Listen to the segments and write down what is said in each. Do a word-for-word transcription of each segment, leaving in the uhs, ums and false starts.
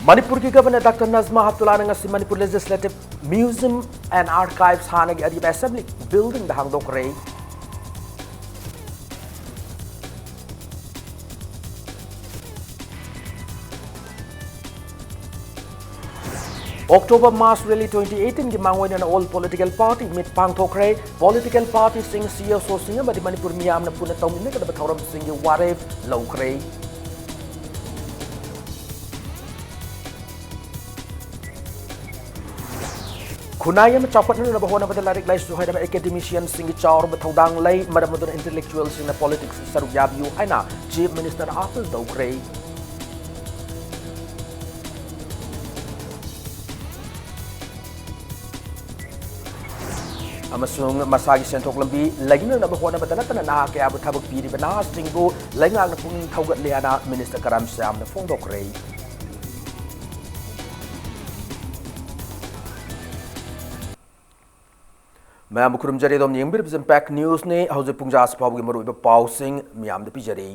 ꯃꯅꯤꯄꯨꯔꯒꯤ Governor Doctor Najma Heptullahꯅ ꯉꯁꯤ Manipur Legislative Museum and Archives, ꯍꯥꯟꯅꯒꯤ ꯑꯔꯤꯕ Assembly Buildingꯗ ꯍꯥꯡꯗꯣꯛꯈ꯭ꯔꯦ꯫ October Mass Rally twenty eighteenꯒꯤ ꯃꯥꯡꯑꯣꯏꯅꯅ all political party meet ꯄꯥꯡꯊꯣꯛꯈ꯭ꯔꯦ꯫ Political partyꯁꯤꯡ, CSOꯁꯤꯡ ꯑꯃꯗꯤ ꯃꯅꯤꯄꯨꯔ ꯃꯤꯌꯥꯝꯅ ꯄꯨꯟꯅ ꯇꯧꯃꯤꯟꯅꯒꯗꯕ ꯊꯧꯔꯝꯁꯤꯡꯒꯤ ꯋꯥꯔꯦꯞ ꯂꯧꯈ꯭ꯔꯦ꯫ ꯈꯨꯟꯅꯥꯏ ꯑꯃ ꯆꯥꯎꯈꯠꯍꯟꯅꯕ ꯍꯣꯠꯅꯕꯗ ꯂꯥꯏꯔꯤꯛ ꯂꯥꯏꯁꯨ ꯍꯩꯔꯕ academicianꯁꯤꯡꯒꯤ ꯆꯥꯎꯔꯕ ꯊꯧꯗꯥꯡ ꯂꯩ꯫ ꯃꯔꯝ ꯑꯗꯨꯅ intellectualꯁꯤꯡꯅ politicsꯇ ꯁꯔꯨꯛ ꯌꯥꯕꯤꯌꯨ ꯍꯥꯏꯅ Chief Ministerꯅ appeal ꯇꯧꯈ꯭ꯔꯦ꯫ ꯑꯃꯁꯨꯡ ꯃꯁꯥꯒꯤ ꯁꯦꯟꯊꯣꯛ ꯂꯝꯕꯤ ꯂꯩꯅꯅꯕ ꯍꯣꯠꯅꯕꯗ ꯅꯠꯇꯅ ꯅꯍꯥ ꯀꯌꯥꯕꯨ ꯊꯕꯛ ꯄꯤꯔꯤꯕ ꯅꯍꯥꯁꯤꯡꯕꯨ ꯂꯩꯉꯥꯛꯅ ꯄꯨꯛꯅꯤꯡ ꯊꯧꯒꯠꯂꯦ ꯍꯥꯏꯅ Minister ꯀꯔꯝ ꯁ꯭ꯌꯥꯝꯅ ꯐꯣꯡꯗꯣꯛꯈ꯭ꯔꯦ꯫ ꯃꯌꯥꯝꯕꯨ ꯈꯨꯔꯨꯝꯖꯔꯤ, ꯑꯗꯣꯝꯅ ꯌꯦꯡꯕꯤꯔꯤꯕꯁꯤ Impact Newsꯅꯤ꯫ ꯍꯧꯖꯤꯛ ꯄꯨꯡ ꯖꯥ ꯑꯁꯤ ꯐꯥꯎꯕꯒꯤ ꯃꯔꯨꯑꯣꯏꯕ ꯄꯥꯎꯁꯤꯡ ꯃꯤꯌꯥꯝꯗ ꯄꯤꯖꯔꯤ꯫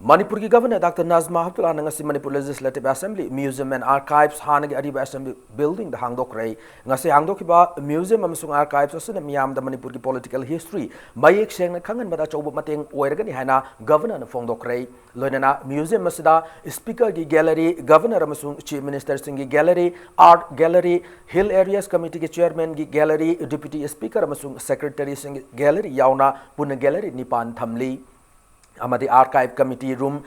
ꯃꯅꯤꯄꯨꯔꯒꯤ Governor Doctor Najma Heptullahꯅ ꯉꯁꯤ Manipur Legislative Assembly Museum and Archives, ꯍꯥꯟꯅꯒꯤ ꯑꯔꯤꯕ Assembly Buildingꯗ ꯍꯥꯡꯗꯣꯛꯈ꯭ꯔꯦ꯫ ꯉꯁꯤ ꯍꯥꯡꯗꯣꯛꯈꯤꯕ Museum ꯑꯃꯁꯨꯡ Archives ꯑꯁꯤꯅ ꯃꯤꯌꯥꯝꯗ ꯃꯅꯤꯄꯨꯔꯒꯤ political history ꯃꯌꯦꯛ ꯁꯦꯡꯅ ꯈꯪꯍꯟꯕꯗ ꯑꯆꯧꯕ ꯃꯇꯦꯡ ꯑꯣꯏꯔꯒꯅꯤ ꯍꯥꯏꯅ Governorꯅ ꯐꯣꯡꯗꯣꯛꯈ꯭ꯔꯦ꯫ ꯂꯣꯏꯅꯅ Museum ꯑꯁꯤꯗ Speakerꯒꯤ Gallery, Governor ꯑꯃꯁꯨꯡ Chief Ministerꯁꯤꯡꯒꯤ Gallery, Art Gallery, Hill Areas Committeeꯒꯤ Chairmanꯒꯤ Gallery, Deputy Speaker ꯑꯃꯁꯨꯡ Secretaryꯁꯤꯡꯒꯤ Gallery ꯌꯥꯎꯅ ꯄꯨꯟꯅ Gallery ꯅꯤꯄꯥꯟ ꯊꯝꯂꯤ꯫ ꯑꯃꯗꯤ Archive Committee Room,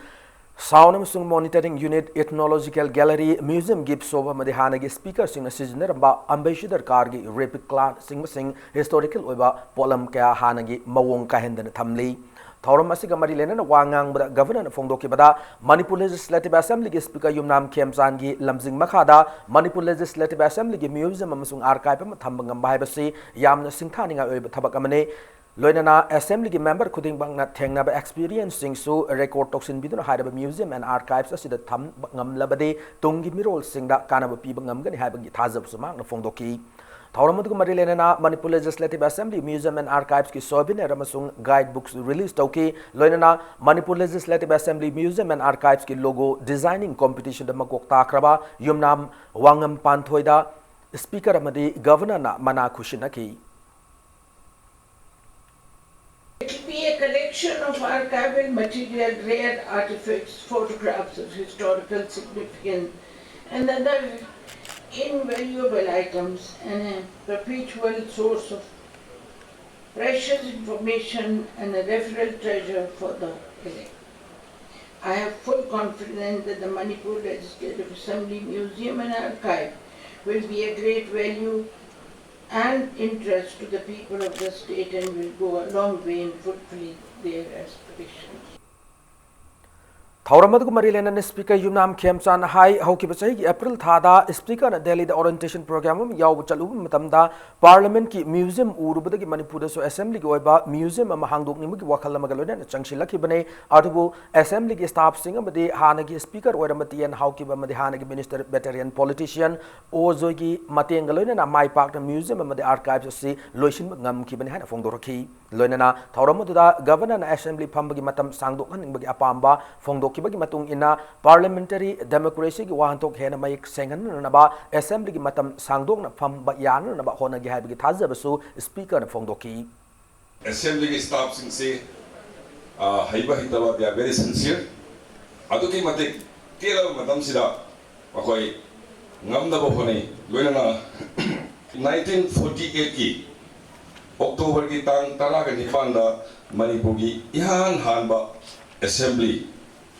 Sound ꯑꯃꯁꯨꯡ Monitoring Unit, Ethnological Gallery, Museum Gift Shop ꯑꯃꯗꯤ ꯍꯥꯟꯅꯒꯤ Speakerꯁꯤꯡꯅ ꯁꯤꯖꯤꯟꯅꯔꯝꯕ Ambassador Carꯒꯤ replica ꯅꯆꯤꯡꯕꯁꯤꯡ historical ꯑꯣꯏꯕ ꯄꯣꯠꯂꯝ ꯀꯌꯥ ꯍꯥꯟꯅꯒꯤ ꯃꯑꯣꯡ ꯀꯥꯏꯍꯟꯗꯅ ꯊꯝꯂꯤ꯫ ꯊꯧꯔꯝ ꯑꯁꯤꯒ ꯃꯔꯤ ꯂꯩꯅꯅ ꯋꯥ ꯉꯥꯡꯕꯗ Governorꯅ ꯐꯣꯡꯗꯣꯛꯈꯤꯕꯗ, ꯃꯅꯤꯄꯨꯔ Legislative Assemblyꯒꯤ Speaker ꯌꯨꯝꯅꯥꯝ ꯈꯦꯝꯆꯥꯟꯒꯤ ꯂꯝꯖꯤꯡ ꯃꯈꯥꯗ ꯃꯅꯤꯄꯨꯔ Legislative Assemblyꯒꯤ Museum ꯑꯃꯁꯨꯡ Archive ꯑꯃ ꯊꯝꯕ ꯉꯝꯕ ꯍꯥꯏꯕꯁꯤ ꯌꯥꯝꯅ ꯁꯤꯡꯊꯥꯅꯤꯡꯉꯥꯏ ꯑꯣꯏꯕ ꯊꯕꯛ ꯑꯃꯅꯤ꯫ ꯂꯣꯏꯅꯅ Assemblyꯒꯤ member ꯈꯨꯗꯤꯡꯃꯛꯅ ꯊꯦꯡꯅꯕ experienceꯁꯤꯡꯁꯨ record ꯇꯧꯁꯤꯟꯕꯤꯗꯨꯅ ꯍꯥꯏꯔꯤꯕ Museum and Archives ꯑꯁꯤꯗ ꯊꯝꯕ ꯉꯝꯂꯕꯗꯤ ꯇꯨꯡꯒꯤ ꯃꯤꯔꯣꯜꯁꯤꯡꯗ ꯀꯥꯟꯅꯕ ꯄꯤꯕ ꯉꯝꯒꯅꯤ ꯍꯥꯏꯕꯒꯤ ꯊꯥꯖꯕꯁꯨ ꯃꯍꯥꯛꯅ ꯐꯣꯡꯗꯣꯛꯈꯤ꯫ ꯊꯧꯔꯝ ꯑꯗꯨꯒ ꯃꯔꯤ ꯂꯩꯅꯅ Manipur Legislative Assembly Museum and Archives ꯀꯤ souvenir ꯑꯃꯁꯨꯡ guide books release ꯇꯧꯈꯤ꯫ ꯂꯣꯏꯅꯅ Manipur Legislative Assembly Museum and Archives ꯀꯤ logo designing competition ꯗ ꯃꯀꯣꯛ ꯇꯥꯈ꯭ꯔꯕ ꯌꯨꯝꯅꯥꯝ ꯋꯥꯉꯝ ꯄꯥꯟꯊꯣꯏꯗ Speaker ꯑꯃꯗꯤ Governor ꯅ ꯃꯅꯥ ꯈꯨꯁꯤꯟꯅꯈꯤ꯫ It will be a collection of archival material, rare artifacts, photographs of historical significance, and other invaluable items, and a perpetual source of precious information and a referral treasure for the elect. I have full confidence that the Manipur Legislative Assembly Museum and Archive will be a great value and interest to the people of the state and will go a long way in fulfilling their aspirations. ꯊꯧꯔꯝ ꯑꯗꯨꯒ ꯃꯔꯤ ꯂꯩꯅꯅ Speaker ꯌꯨꯝꯅꯥꯝ ꯈꯦꯝꯆꯥꯟ ꯍꯥꯏ, ꯍꯧꯈꯤꯕ ꯆꯍꯤꯒꯤ April ꯊꯥꯗ Speaker ꯅ ꯗꯦꯜꯂꯤꯗ orientation program ꯑꯃ ꯌꯥꯎꯕ ꯆꯠꯂꯨꯕ ꯃꯇꯝꯗ Parliament ꯀꯤ museum ꯎꯔꯨꯕꯗꯒꯤ ꯃꯅꯤꯄꯨꯔꯗꯁꯨ Assembly ꯒꯤ ꯑꯣꯏꯕ museum ꯑꯃ ꯍꯥꯡꯗꯣꯛꯅꯤꯡꯕꯒꯤ ꯋꯥꯈꯜ ꯑꯃꯒ ꯂꯣꯏꯅꯅ ꯆꯪꯁꯤꯜꯂꯛꯈꯤꯕꯅꯤ꯫ ꯑꯗꯨꯕꯨ Assembly ꯒꯤ staff ꯁꯤꯡ ꯑꯃꯗꯤ ꯍꯥꯟꯅꯒꯤ Speaker ꯑꯣꯏꯔꯝꯕ ꯇꯤ ꯑꯦꯟ ꯍꯥꯎꯀꯤꯞ ꯑꯃꯗꯤ ꯍꯥꯟꯅꯒꯤ Minister, veteran politician ꯑꯣ ꯖꯣꯏꯒꯤ ꯃꯇꯦꯡꯒ ꯂꯣꯏꯅꯅ ꯃꯥꯏ ꯄꯥꯛꯅ museum ꯑꯃꯗꯤ archives ꯑꯁꯤ ꯂꯣꯏꯁꯤꯟꯕ ꯉꯝꯈꯤꯕꯅꯤ ꯍꯥꯏꯅ ꯐꯣꯡꯗꯣꯔꯛꯈꯤ꯫ ꯂꯣꯏꯅꯅ ꯊꯧꯔꯝ ꯑꯗꯨꯗ Governor ꯅ Assembly ꯐꯝꯕꯒꯤ ꯃꯇꯝ ꯁꯥꯡꯗꯣꯛꯍꯟꯅꯤꯡꯕꯒꯤ ꯑꯄꯥꯝꯕ ꯐꯣꯡꯗꯣꯛꯈꯤꯕꯒꯤ ꯃꯇꯨꯡ ꯏꯟꯅ, Parliamentary democracy ꯒꯤ ꯋꯥꯍꯟꯊꯣꯛ ꯍꯦꯟꯅ ꯃꯌꯦꯛ ꯁꯦꯡꯍꯟꯅꯅꯕ Assembly ꯒꯤ ꯃꯇꯝ ꯁꯥꯡꯗꯣꯛꯅ ꯐꯝꯕ ꯌꯥꯅꯅꯕ ꯍꯣꯠꯅꯒꯦ ꯍꯥꯏꯕꯒꯤ ꯊꯥꯖꯕꯁꯨ Speaker ꯅ ꯐꯣꯡꯗꯣꯛꯈꯤ꯫ Assembly ꯒꯤ staff ꯁꯤꯡꯁꯤ, ꯑ, ꯍꯩꯕ ꯍꯩꯇꯕ, they are very sincere꯫ ꯑꯗꯨꯛꯀꯤ ꯃꯇꯤꯛ ꯇꯦꯜꯂꯕ ꯃꯇꯝꯁꯤꯗ ꯃꯈꯣꯏ ꯉꯝꯅꯕ ꯍꯣꯠꯅꯩ꯫ ꯂꯣꯏꯅꯅ nineteen forty eight ꯀꯤ October ꯒꯤ ꯇꯥꯡ ꯇꯔꯥꯒ ꯅꯤꯄꯥꯟꯗ ꯃꯅꯤꯄꯨꯔꯒꯤ ꯏꯍꯥꯟ ꯍꯥꯟꯕ Assembly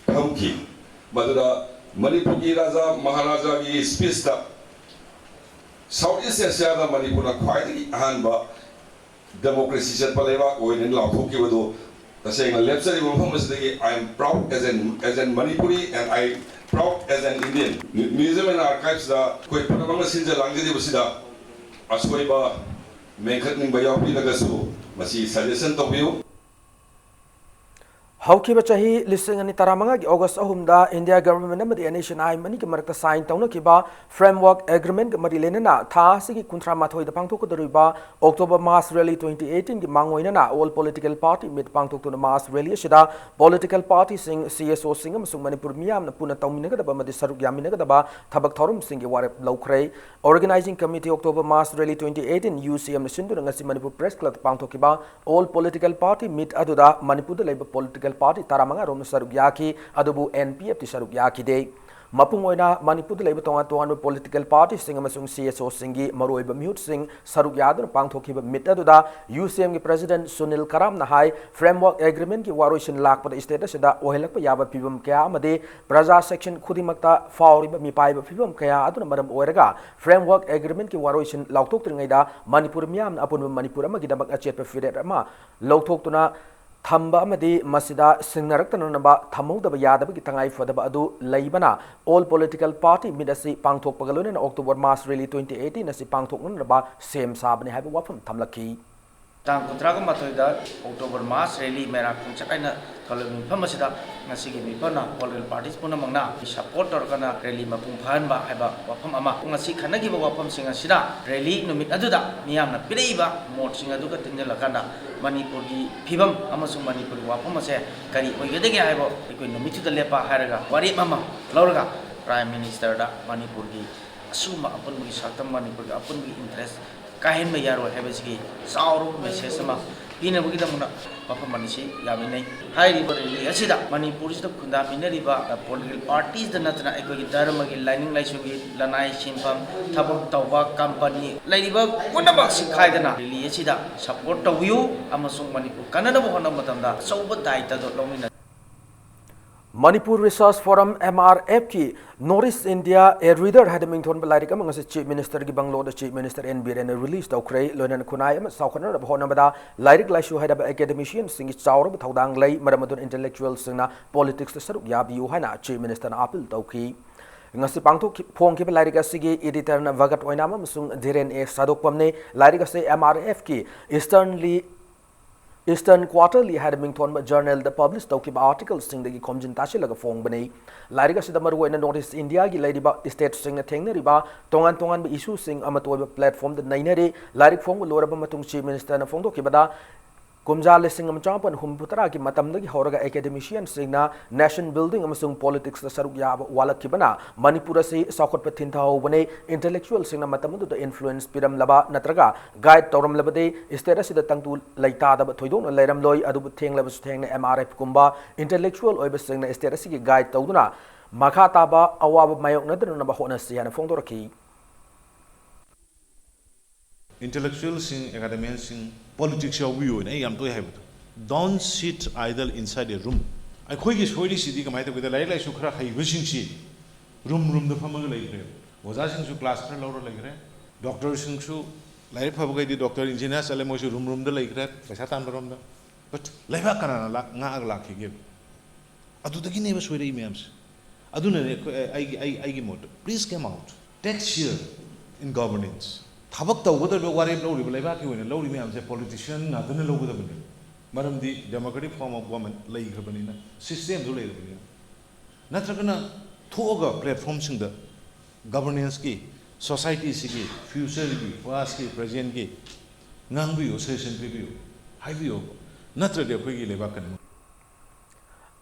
ꯐꯝꯈꯤ꯫ ꯃꯗꯨꯗ ꯃꯅꯤꯄꯨꯔꯒꯤ ꯔꯥꯖꯥ ꯃꯍꯥꯔꯥꯖꯥꯒꯤ speech ꯇ South East Asia ꯗ ꯃꯅꯤꯄꯨꯔꯅ ꯈ꯭ꯋꯥꯏꯗꯒꯤ ꯑꯍꯥꯟꯕ democracy ꯆꯠꯄ ꯂꯩꯕꯥꯛ ꯑꯣꯏꯅ ꯂꯥꯎꯊꯣꯛꯈꯤꯕꯗꯨ ꯇꯁꯦꯡꯅ ꯂꯦꯞꯆꯔꯤꯕ ꯃꯐꯝ ꯑꯁꯤꯗꯒꯤ I am proud as an, as an Manipuri and I proud as an Indian꯫ Mu-, Museum and Archives ꯇ ꯑꯩꯈꯣꯏ ꯄꯨꯝꯅꯃꯛꯅ ꯁꯤꯟꯖ ꯂꯥꯡꯖꯔꯤꯕꯁꯤꯗ ꯑꯁꯣꯏꯕ ꯃꯦꯟꯈꯠꯅꯤꯡꯕ ꯌꯥꯎꯕꯤꯔꯒꯁꯨ ꯃꯁꯤ suggestion ꯇꯧꯕꯤꯌꯨ꯫ ꯍꯧꯈꯤꯕ ꯆꯍꯤ ꯂꯤꯁꯤꯡ ꯑꯅꯤ ꯇꯔꯥꯃꯉꯥꯒꯤ ꯑꯣꯒꯁ ꯑꯍꯨꯝꯗ ꯏꯟꯗꯤꯌꯥ ꯒꯚꯔꯟꯃꯦꯟꯠ ꯑꯃꯗꯤ N S N I M ꯑꯅꯤꯒꯤ ꯃꯔꯛꯇ ꯁꯥꯏꯟ ꯇꯧꯅꯈꯤꯕ ꯐ꯭ꯔꯦꯝꯋꯥꯔꯛ ꯑꯦꯒ꯭ꯔꯤꯃꯦꯟꯠꯀ ꯃꯔꯤ ꯂꯩꯅꯅ ꯊꯥ ꯑꯁꯤꯒꯤ ꯀꯨꯟꯊ꯭ꯔꯥ ꯃꯥꯊꯣꯏꯗ ꯄꯥꯡꯊꯣꯛꯀꯗꯧꯔꯤꯕ ꯑꯣꯛꯇꯣꯕꯔ ꯃꯥꯁ ꯔꯦꯂꯤ ꯇ꯭ꯋꯦꯟꯇꯤ ꯑꯩꯠꯇꯤꯟꯒꯤ ꯃꯥꯡꯑꯣꯏꯅꯅ ꯑꯣꯜ ꯄꯣꯂꯤꯇꯤꯀꯦꯜ ꯄꯥꯔꯇꯤ ꯃꯤꯠ ꯄꯥꯡꯊꯣꯛꯇꯨꯅ ꯃꯥꯁ ꯔꯦꯂꯤ ꯑꯁꯤꯗ ꯄꯣꯂꯤꯇꯤꯀꯦꯜ ꯄꯥꯔꯇꯤꯁꯤꯡ, ꯁꯤ ꯑꯦꯁ ꯑꯣꯁꯤꯡ ꯑꯃꯁꯨꯡ ꯃꯅꯤꯄꯨꯔ ꯃꯤꯌꯥꯝꯅ ꯄꯨꯟꯅ ꯇꯧꯃꯤꯟꯅꯒꯗꯕ ꯑꯃꯗꯤ ꯁꯔꯨꯛ ꯌꯥꯃꯤꯟꯅꯒꯗꯕ ꯊꯕꯛ ꯊꯧꯔꯝꯁꯤꯡꯒꯤ ꯋꯥꯔꯦꯞ ꯂꯧꯈ꯭ꯔꯦ꯫ ꯑꯣꯔꯒꯅꯥꯏꯖꯤꯡ ꯀꯃꯤꯇꯤ ꯑꯣꯛꯇꯣꯕꯔ ꯃꯥꯁ ꯔꯦꯂꯤ ꯇ꯭ꯋꯦꯟꯇꯤ ꯑꯩꯠꯇꯤꯟ ꯌꯨ ꯁꯤ ꯑꯦꯝꯅ ꯁꯤꯟꯗꯨꯅ ꯉꯁꯤ ꯃꯅꯤꯄꯨꯔ ꯄ꯭ꯔꯦꯁ ꯀ꯭ꯂꯕꯇ ꯄꯥꯡꯊꯣꯛꯈꯤꯕ ꯑꯣꯜ ꯄꯣꯂꯤꯇꯤꯀꯦꯜ ꯄꯥꯔꯇꯤ ꯃꯤꯠ ꯑꯗꯨꯗ ꯃꯅꯤꯄꯨꯔꯗ ꯂꯩꯕ ꯄꯣꯂꯤꯇꯤꯀꯦꯜ ꯄꯥꯔꯇꯤ ꯇꯔꯥꯃꯉꯥ ꯔꯣꯝꯅ ꯁꯔꯨꯛ ꯌꯥꯈꯤ, ꯑꯗꯨꯕꯨ ꯑꯦꯟ ꯄꯤ ꯑꯦꯐꯇꯤ ꯁꯔꯨꯛ ꯌꯥꯈꯤꯗꯦ꯫ ꯃꯄꯨꯡ ꯑꯣꯏꯅ ꯃꯅꯤꯄꯨꯔꯗ ꯂꯩꯕ ꯇꯣꯉꯥꯟ ꯇꯣꯉꯥꯟꯕ ꯄꯣꯂꯤꯇꯤꯀꯦꯜ ꯄꯥꯔꯇꯤꯁꯤꯡ ꯑꯃꯁꯨꯡ ꯁꯤ ꯑꯦꯁ ꯑꯣꯁꯤꯡꯒꯤ ꯃꯔꯨꯑꯣꯏꯕ ꯃꯤꯍꯨꯠꯁꯤꯡ ꯁꯔꯨꯛ ꯌꯥꯗꯨꯅ ꯄꯥꯡꯊꯣꯛꯈꯤꯕ ꯃꯤꯠ ꯑꯗꯨꯗ ꯌꯨ ꯁꯤ ꯑꯦꯝꯒꯤ ꯄ꯭ꯔꯦꯁꯤꯗꯦꯟꯠ ꯁꯨꯅꯤꯜ ꯀꯔꯥꯝꯅ ꯍꯥꯏ, ꯐ꯭ꯔꯦꯝꯋꯥꯔꯛ ꯑꯦꯒ꯭ꯔꯤꯃꯦꯟꯠꯀꯤ ꯋꯥꯔꯣꯏꯁꯤꯟ ꯂꯥꯛꯄꯗ ꯁ꯭ꯇꯦꯠ ꯑꯁꯤꯗ ꯑꯣꯏꯍꯜꯂꯛꯄ ꯌꯥꯕ ꯐꯤꯕꯝ ꯀꯌꯥ ꯑꯃꯗꯤ ꯄ꯭ꯔꯖꯥ ꯁꯦꯛꯁꯟ ꯈꯨꯗꯤꯡꯃꯛꯇ ꯐꯥꯎꯔꯤꯕ ꯃꯤꯄꯥꯏꯕ ꯐꯤꯕꯝ ꯀꯌꯥ ꯑꯗꯨꯅ ꯃꯔꯝ ꯑꯣꯏꯔꯒ ꯐ꯭ꯔꯦꯝꯋꯥꯔꯛ ꯑꯦꯒ꯭ꯔꯤꯃꯦꯟꯠꯀꯤ ꯋꯥꯔꯣꯏꯁꯤꯟ ꯂꯥꯎꯊꯣꯛꯇ꯭ꯔꯤꯉꯩꯗ ꯃꯅꯤꯄꯨꯔ ꯃꯤꯌꯥꯝꯅ ꯑꯄꯨꯟꯕ ꯃꯅꯤꯄꯨꯔ ꯑꯃꯒꯤꯗꯃꯛ ꯑꯆꯦꯠꯄ ꯐꯤꯔꯦꯞ ꯑꯃ ꯂꯧꯊꯣꯛꯇꯨꯅ ꯊꯝꯕ ꯑꯃꯗꯤ ꯃꯁꯤꯗ ꯁꯤꯡꯅꯔꯛꯇꯅꯅꯕ ꯊꯝꯍꯧꯗꯕ ꯌꯥꯗꯕꯒꯤ ꯇꯉꯥꯏ ꯐꯗꯕ ꯑꯗꯨ ꯂꯩꯕꯅ ꯑꯣꯜ ꯄꯣꯂꯤꯇꯤꯀꯦꯜ ꯄꯥꯔꯇꯤ ꯃꯤꯠ ꯑꯁꯤ ꯄꯥꯡꯊꯣꯛꯄꯒ ꯂꯣꯏꯅꯅ ꯑꯣꯛꯇꯣꯕꯔ ꯃꯥꯁ ꯔꯦꯂꯤ ꯇ꯭ꯋꯦꯟꯇꯤ ꯑꯩꯠꯇꯤꯟ ꯑꯁꯤ ꯄꯥꯡꯊꯣꯛꯅꯅꯕ ꯁꯦꯝ ꯁꯥꯕꯅꯤ ꯍꯥꯏꯕ ꯋꯥꯐꯝ ꯊꯝꯂꯛꯈꯤ꯫ ꯇꯥꯡ ꯀꯨꯟꯊ꯭ꯔꯥꯒ ꯃꯥꯊꯣꯏꯗ ꯑꯣꯛꯇꯣꯕꯔ ꯃꯥꯁ ꯔꯦꯂꯤ ꯃꯦꯔꯥꯊꯣꯟ ꯆꯠꯀꯥꯏꯅ ꯊꯣꯛꯂꯕ ꯃꯤꯐꯝ ꯑꯁꯤꯗ ꯉꯁꯤꯒꯤ ꯃꯤꯐꯝꯅ ꯄꯣꯂꯤꯇꯤꯀꯦꯜ ꯄꯥꯔꯇꯤꯁ ꯄꯨꯝꯅꯃꯛꯅ ꯁꯄꯣꯔꯠ ꯇꯧꯔꯒꯅ ꯔꯦꯂꯤ ꯃꯄꯨꯡ ꯐꯥꯍꯟꯕ ꯍꯥꯏꯕ ꯋꯥꯐꯝ ꯑꯃ꯫ ꯉꯁꯤ ꯈꯟꯅꯈꯤꯕ ꯋꯥꯐꯝꯁꯤꯡ ꯑꯁꯤꯗ ꯔꯦꯂꯤ ꯅꯨꯃꯤꯠ ꯑꯗꯨꯗ ꯃꯤꯌꯥꯝꯅ ꯄꯤꯔꯛꯏꯕ ꯃꯣꯠꯁꯤꯡ ꯑꯗꯨꯒ ꯇꯤꯟꯁꯤꯜꯂꯀꯥꯟꯗ ꯃꯅꯤꯄꯨꯔꯒꯤ ꯐꯤꯕꯝ ꯑꯃꯁꯨꯡ ꯃꯅꯤꯄꯨꯔꯒꯤ ꯋꯥꯐꯝ ꯑꯁꯦ ꯀꯔꯤ ꯑꯣꯏꯒꯗꯒꯦ ꯍꯥꯏꯕ ꯑꯩꯈꯣꯏ ꯅꯨꯃꯤꯠꯇꯨꯗ ꯂꯦꯞꯄ ꯍꯥꯏꯔꯒ ꯋꯥꯔꯦꯞ ꯑꯃ ꯂꯧꯔꯒ ꯄ꯭ꯔꯥꯏꯝ ꯃꯤꯅꯤꯁꯇꯔꯗ ꯃꯅꯤꯄꯨꯔꯒꯤ ꯑꯁꯤꯒꯨꯝꯕ ꯑꯄꯨꯟꯕꯒꯤ ꯁꯛꯇꯝ, ꯃꯅꯤꯄꯨꯔꯒꯤ ꯑꯄꯨꯟꯕꯒꯤ ꯏꯟꯇꯔꯦꯁ ꯀꯥꯏꯍꯟꯕ ꯌꯥꯔꯣꯏ ꯍꯥꯏꯕꯁꯤꯒꯤ ꯆꯥꯎꯔꯕ ꯃꯦꯁꯦꯖ ꯑꯃ ꯄꯤꯅꯕꯒꯤꯗꯃꯛꯇ ꯃꯐꯝ ꯑꯅꯤꯁꯤ ꯌꯥꯃꯤꯟꯅꯩ꯫ ꯍꯥꯏꯔꯤꯕ ꯔꯦꯂꯤ ꯑꯁꯤꯗ ꯃꯅꯤꯄꯨꯔꯁꯤꯗ ꯈꯨꯟꯗꯥꯃꯤꯟꯅꯔꯤꯕ ꯄꯣꯂꯤꯇꯤꯀꯦꯜ ꯄꯥꯔꯇꯤꯁꯇ ꯅꯠꯇꯅ ꯑꯩꯈꯣꯏꯒꯤ ꯙꯔꯃꯒꯤ, ꯂꯥꯏꯅꯤꯡ ꯂꯥꯏꯁꯣꯟꯒꯤ, ꯂꯅꯥꯏ ꯁꯤꯟꯐꯝ, ꯊꯕꯛ ꯇꯧꯕ, ꯀꯝꯄꯅꯤ ꯂꯩꯔꯤꯕ ꯄꯨꯝꯅꯃꯛꯁꯤ ꯈꯥꯏꯗꯅ ꯔꯦꯂꯤ ꯑꯁꯤꯗ ꯁꯄꯣꯔꯠ ꯇꯧꯕꯤꯌꯨ ꯑꯃꯁꯨꯡ ꯃꯅꯤꯄꯨꯔ ꯀꯟꯅꯅꯕ ꯍꯣꯠꯅꯕ ꯃꯇꯝꯗ ꯑꯆꯧꯕ ꯗꯥꯌꯤꯠꯇꯗꯨ ꯂꯧꯃꯤꯟꯅꯁꯤ꯫ Manipur resource forum, M R ꯑꯦꯐꯀꯤ North East India A Reader ꯍꯥꯏꯅ ꯃꯤꯡꯊꯣꯟꯕ ꯂꯥꯏꯔꯤꯛ ꯑꯃ ꯉꯁꯤ ꯆꯤꯐ ꯃꯤꯅꯤꯁꯇꯔꯒꯤ ꯕꯪꯒꯂꯣꯗ ꯆꯤꯐ ꯃꯤꯅꯤꯁꯇꯔ ꯑꯦꯟ ꯕꯤꯔꯦꯟꯅ ꯔꯤꯂꯤꯖ ꯇꯧꯈ꯭ꯔꯦ꯫ ꯂꯣꯏꯅꯅ ꯈꯨꯟꯅꯥꯏ ꯑꯃ ꯆꯥꯎꯈꯠꯅꯅꯕ ꯍꯣꯠꯅꯕꯗ ꯂꯥꯏꯔꯤꯛ ꯂꯥꯏꯁꯨ ꯍꯩꯔꯕ ꯑꯦꯀꯥꯗꯦꯃꯤꯁꯤꯌꯟꯁꯤꯡꯒꯤ ꯆꯥꯎꯔꯕ ꯊꯧꯗꯥꯡ ꯂꯩ, ꯃꯔꯝ ꯑꯗꯨꯅ ꯏꯟꯇꯦꯂꯦꯛꯆꯨꯋꯦꯜꯁꯤꯡꯅ ꯄꯣꯂꯤꯇꯤꯛꯁꯇ ꯁꯔꯨꯛ ꯌꯥꯕꯤꯌꯨ ꯍꯥꯏꯅ ꯆꯤꯐ ꯃꯤꯅꯤꯁꯇꯔꯅ ꯑꯥꯄꯤꯜ ꯇꯧꯈꯤ꯫ ꯉꯁꯤ ꯄꯥꯡꯊꯣꯛꯈꯤ-, ꯐꯣꯡꯈꯤꯕ ꯂꯥꯏꯔꯤꯛ ꯑꯁꯤꯒꯤ ꯏꯗꯤꯇꯔꯅ ꯚꯒꯠ ꯑꯣꯏꯅꯥꯝ ꯑꯃꯁꯨꯡ ꯙꯤꯔꯦꯟ ꯑꯦ ꯁꯥꯗꯣꯛꯄꯝꯅꯤ꯫ ꯂꯥꯏꯔꯤꯛ ꯑꯁꯤ ꯑꯦꯝ ꯑꯥꯔ ꯑꯦꯐꯀꯤ ꯏꯁꯇꯔꯟꯂꯤ Eastern Quarterly ꯍꯥꯏꯅ ꯃꯤꯡꯊꯣꯟꯕ ꯖꯔꯅꯦꯜꯗ ꯄꯕ꯭ꯂꯤꯁ ꯇꯧꯈꯤꯕ ꯑꯥꯔꯇꯤꯀꯜꯁꯤꯡꯗꯒꯤ ꯈꯣꯝꯖꯤꯟ ꯇꯥꯁꯤꯜꯂꯒ ꯐꯣꯡꯕꯅꯤ꯫ ꯂꯥꯏꯔꯤꯛ ꯑꯁꯤꯗ ꯃꯔꯨꯑꯣꯏꯅ ꯅꯣꯔꯠ ꯏꯁ ꯏꯟꯗꯤꯌꯥꯒꯤ ꯂꯩꯔꯤꯕ ꯁ꯭ꯇꯦꯠꯁꯤꯡꯅ ꯊꯦꯡꯅꯔꯤꯕ ꯇꯣꯉꯥꯟ ꯇꯣꯉꯥꯟꯕ ꯏꯁꯨꯁꯤꯡ ꯑꯃꯠꯇ ꯑꯣꯏꯕ ꯄ꯭ꯂꯦꯠꯐꯣꯝꯗ ꯅꯩꯅꯔꯤ꯫ ꯂꯥꯏꯔꯤꯛ ꯐꯣꯡꯕ ꯂꯣꯏꯔꯕ ꯃꯇꯨꯡ ꯆꯤꯐ ꯃꯤꯅꯤꯁꯇꯔꯅ ꯐꯣꯡꯗꯣꯛꯈꯤꯕꯗ ꯀꯨꯝꯖꯥ ꯂꯤꯁꯤꯡ ꯑꯃ ꯆꯃꯥꯄꯟ ꯍꯨꯝꯐꯨ ꯇꯔꯥꯒꯤ ꯃꯇꯝꯗꯒꯤ ꯍꯧꯔꯒ ꯑꯦꯀꯥꯗꯦꯃꯤꯁꯤꯌꯟꯁꯤꯡꯅ ꯅꯦꯁꯟ ꯕꯤꯜꯗꯤꯡ ꯑꯃꯁꯨꯡ ꯄꯣꯂꯤꯇꯤꯛꯁꯇ ꯁꯔꯨꯛ ꯌꯥꯕ ꯋꯥꯠꯂꯛꯈꯤꯕꯅ ꯃꯅꯤꯄꯨꯔ ꯑꯁꯤ ꯆꯥꯎꯈꯠꯄ ꯊꯤꯟꯊꯍꯧꯕꯅꯤ꯫ ꯏꯟꯇꯦꯂꯦꯛꯆꯨꯋꯦꯜꯁꯤꯡꯅ ꯃꯇꯝ ꯑꯗꯨꯗ ꯏꯟꯐ꯭ꯂꯨꯌꯦꯟꯁ ꯄꯤꯔꯝꯂꯕ ꯅꯠꯇ꯭ꯔꯒ ꯒꯥꯏꯗ ꯇꯧꯔꯝꯂꯕꯗꯤ ꯁ꯭ꯇꯦꯠ ꯑꯁꯤꯗ ꯇꯪꯗꯨ ꯂꯩꯇꯥꯗꯕ ꯊꯣꯏꯗꯣꯛꯅ ꯂꯩꯔꯝꯂꯣꯏ꯫ ꯑꯗꯨꯕꯨ ꯊꯦꯡꯂꯕꯁꯨ ꯊꯦꯡꯅ ꯑꯦꯝ ꯑꯥꯔ ꯑꯦꯐ ꯀꯨꯝꯕ ꯏꯟꯇꯦꯂꯦꯛꯆꯨꯋꯦꯜ ꯑꯣꯏꯕꯁꯤꯡꯅ ꯁ꯭ꯇꯦꯠ ꯑꯁꯤꯒꯤ ꯒꯥꯏꯗ ꯇꯧꯗꯨꯅ ꯃꯈꯥ ꯇꯥꯕ ꯑꯋꯥꯕ ꯃꯥꯌꯣꯛꯅꯗꯅꯕ ꯍꯣꯠꯅꯁꯤ ꯍꯥꯏꯅ ꯐꯣꯡꯗꯣꯔꯛꯈꯤ꯫ ꯏꯟꯇꯦꯂꯦꯛꯆꯨꯋꯦꯜꯁꯤꯡ, ꯑꯦꯀꯥꯗꯦꯃꯤꯌꯟꯁꯤꯡ, ꯄꯣꯂꯤꯇꯤꯛꯁ ꯌꯥꯎꯕꯤꯌꯨ ꯍꯥꯏꯅ ꯑꯩ ꯌꯥꯝ ꯇꯣꯏ ꯍꯥꯏꯕꯗꯣ, "Don't sit idle inside a room"꯫ ꯑꯩꯈꯣꯏꯒꯤ ꯁꯣꯏꯔꯤꯁꯤꯗꯤ ꯀꯃꯥꯏꯅ ꯇꯧꯒꯦꯗ, ꯂꯥꯏꯔꯤꯛ ꯂꯥꯏꯁꯨ ꯈꯔ ꯍꯩꯕꯁꯤꯡꯁꯤ ꯔꯨꯝ ꯔꯨꯝꯗ ꯐꯝꯃꯒ ꯂꯩꯈ꯭ꯔꯦ꯫ ꯑꯣꯖꯥꯁꯤꯡꯁꯨ ꯀ꯭ꯂꯥꯁ ꯈꯔ ꯂꯧꯔ ꯂꯩꯈ꯭ꯔꯦ꯫ ꯗꯣꯛꯇꯔꯁꯤꯡꯁꯨ, ꯂꯥꯏꯔꯤꯛ ꯐꯕꯈꯩꯗꯤ ꯗꯣꯛꯇꯔ, ꯏꯟꯖꯤꯅꯤꯌꯥꯔ ꯆꯠꯂꯦ, ꯃꯣꯏꯁꯨ ꯔꯨꯝ ꯔꯨꯝꯗ ꯂꯩꯈ꯭ꯔꯦ, ꯄꯩꯁꯥ ꯇꯥꯟꯕꯔꯣꯝꯗ꯫ ꯕꯠ ꯂꯩꯕꯥꯛ ꯀꯅꯥꯅ ꯂꯥꯛ-, ꯉꯥꯛꯑꯒ ꯂꯥꯛꯈꯤꯒꯦ? ꯑꯗꯨꯗꯒꯤꯅꯦꯕ ꯁꯣꯏꯔꯛꯏ ꯃꯌꯥꯝꯁꯦ꯫ ꯑꯗꯨꯅꯅꯦ ꯑꯩꯈꯣꯏ, ꯑꯩꯒꯤ, ꯑꯩ, ꯑꯩꯒꯤ ꯃꯣꯠꯇ, "Please come out, take share in governance"꯫ ꯊꯕꯛ ꯇꯧꯒꯗꯧꯔꯤꯕ, ꯋꯥꯔꯦꯞ ꯂꯧꯔꯤꯕ, ꯂꯩꯕꯥꯛꯀꯤ ꯑꯣꯏꯅ ꯂꯧꯔꯤ ꯃꯌꯥꯝꯁꯦ ꯄꯣꯂꯤꯇꯤꯁꯤꯌꯟ ꯉꯥꯛꯇꯅ ꯂꯧꯒꯗꯕꯅꯤ꯫ ꯃꯔꯝꯗꯤ democratic form of government ꯂꯩꯈ꯭ꯔꯕꯅꯤꯅ, ꯁꯤꯁꯇꯦꯝꯗꯨ ꯂꯩꯔꯕꯅꯤꯅ꯫ ꯅꯠꯇ꯭ꯔꯒꯅ ꯊꯣꯛꯑꯒ ꯄ꯭ꯂꯦꯠꯐꯣꯝꯁꯤꯡꯗ ꯒꯕꯔꯅꯦꯟꯁꯀꯤ, ꯁꯣꯁꯥꯏꯇꯤꯁꯤꯒꯤ, ꯐ꯭ꯌꯨꯆꯔꯒꯤ, ꯄꯥꯁꯀꯤ, ꯄ꯭ꯔꯦꯖꯦꯟꯒꯤ ꯉꯥꯡꯕꯤꯌꯨ, ꯁꯖꯦꯁꯟ ꯄꯤꯕꯤꯌꯨ, ꯍꯥꯏꯕꯤꯌꯨ꯫ ꯅꯠꯇ꯭ꯔꯗꯤ ꯑꯩꯈꯣꯏꯒꯤ ꯂꯩꯕꯥꯛ ꯀꯟꯕ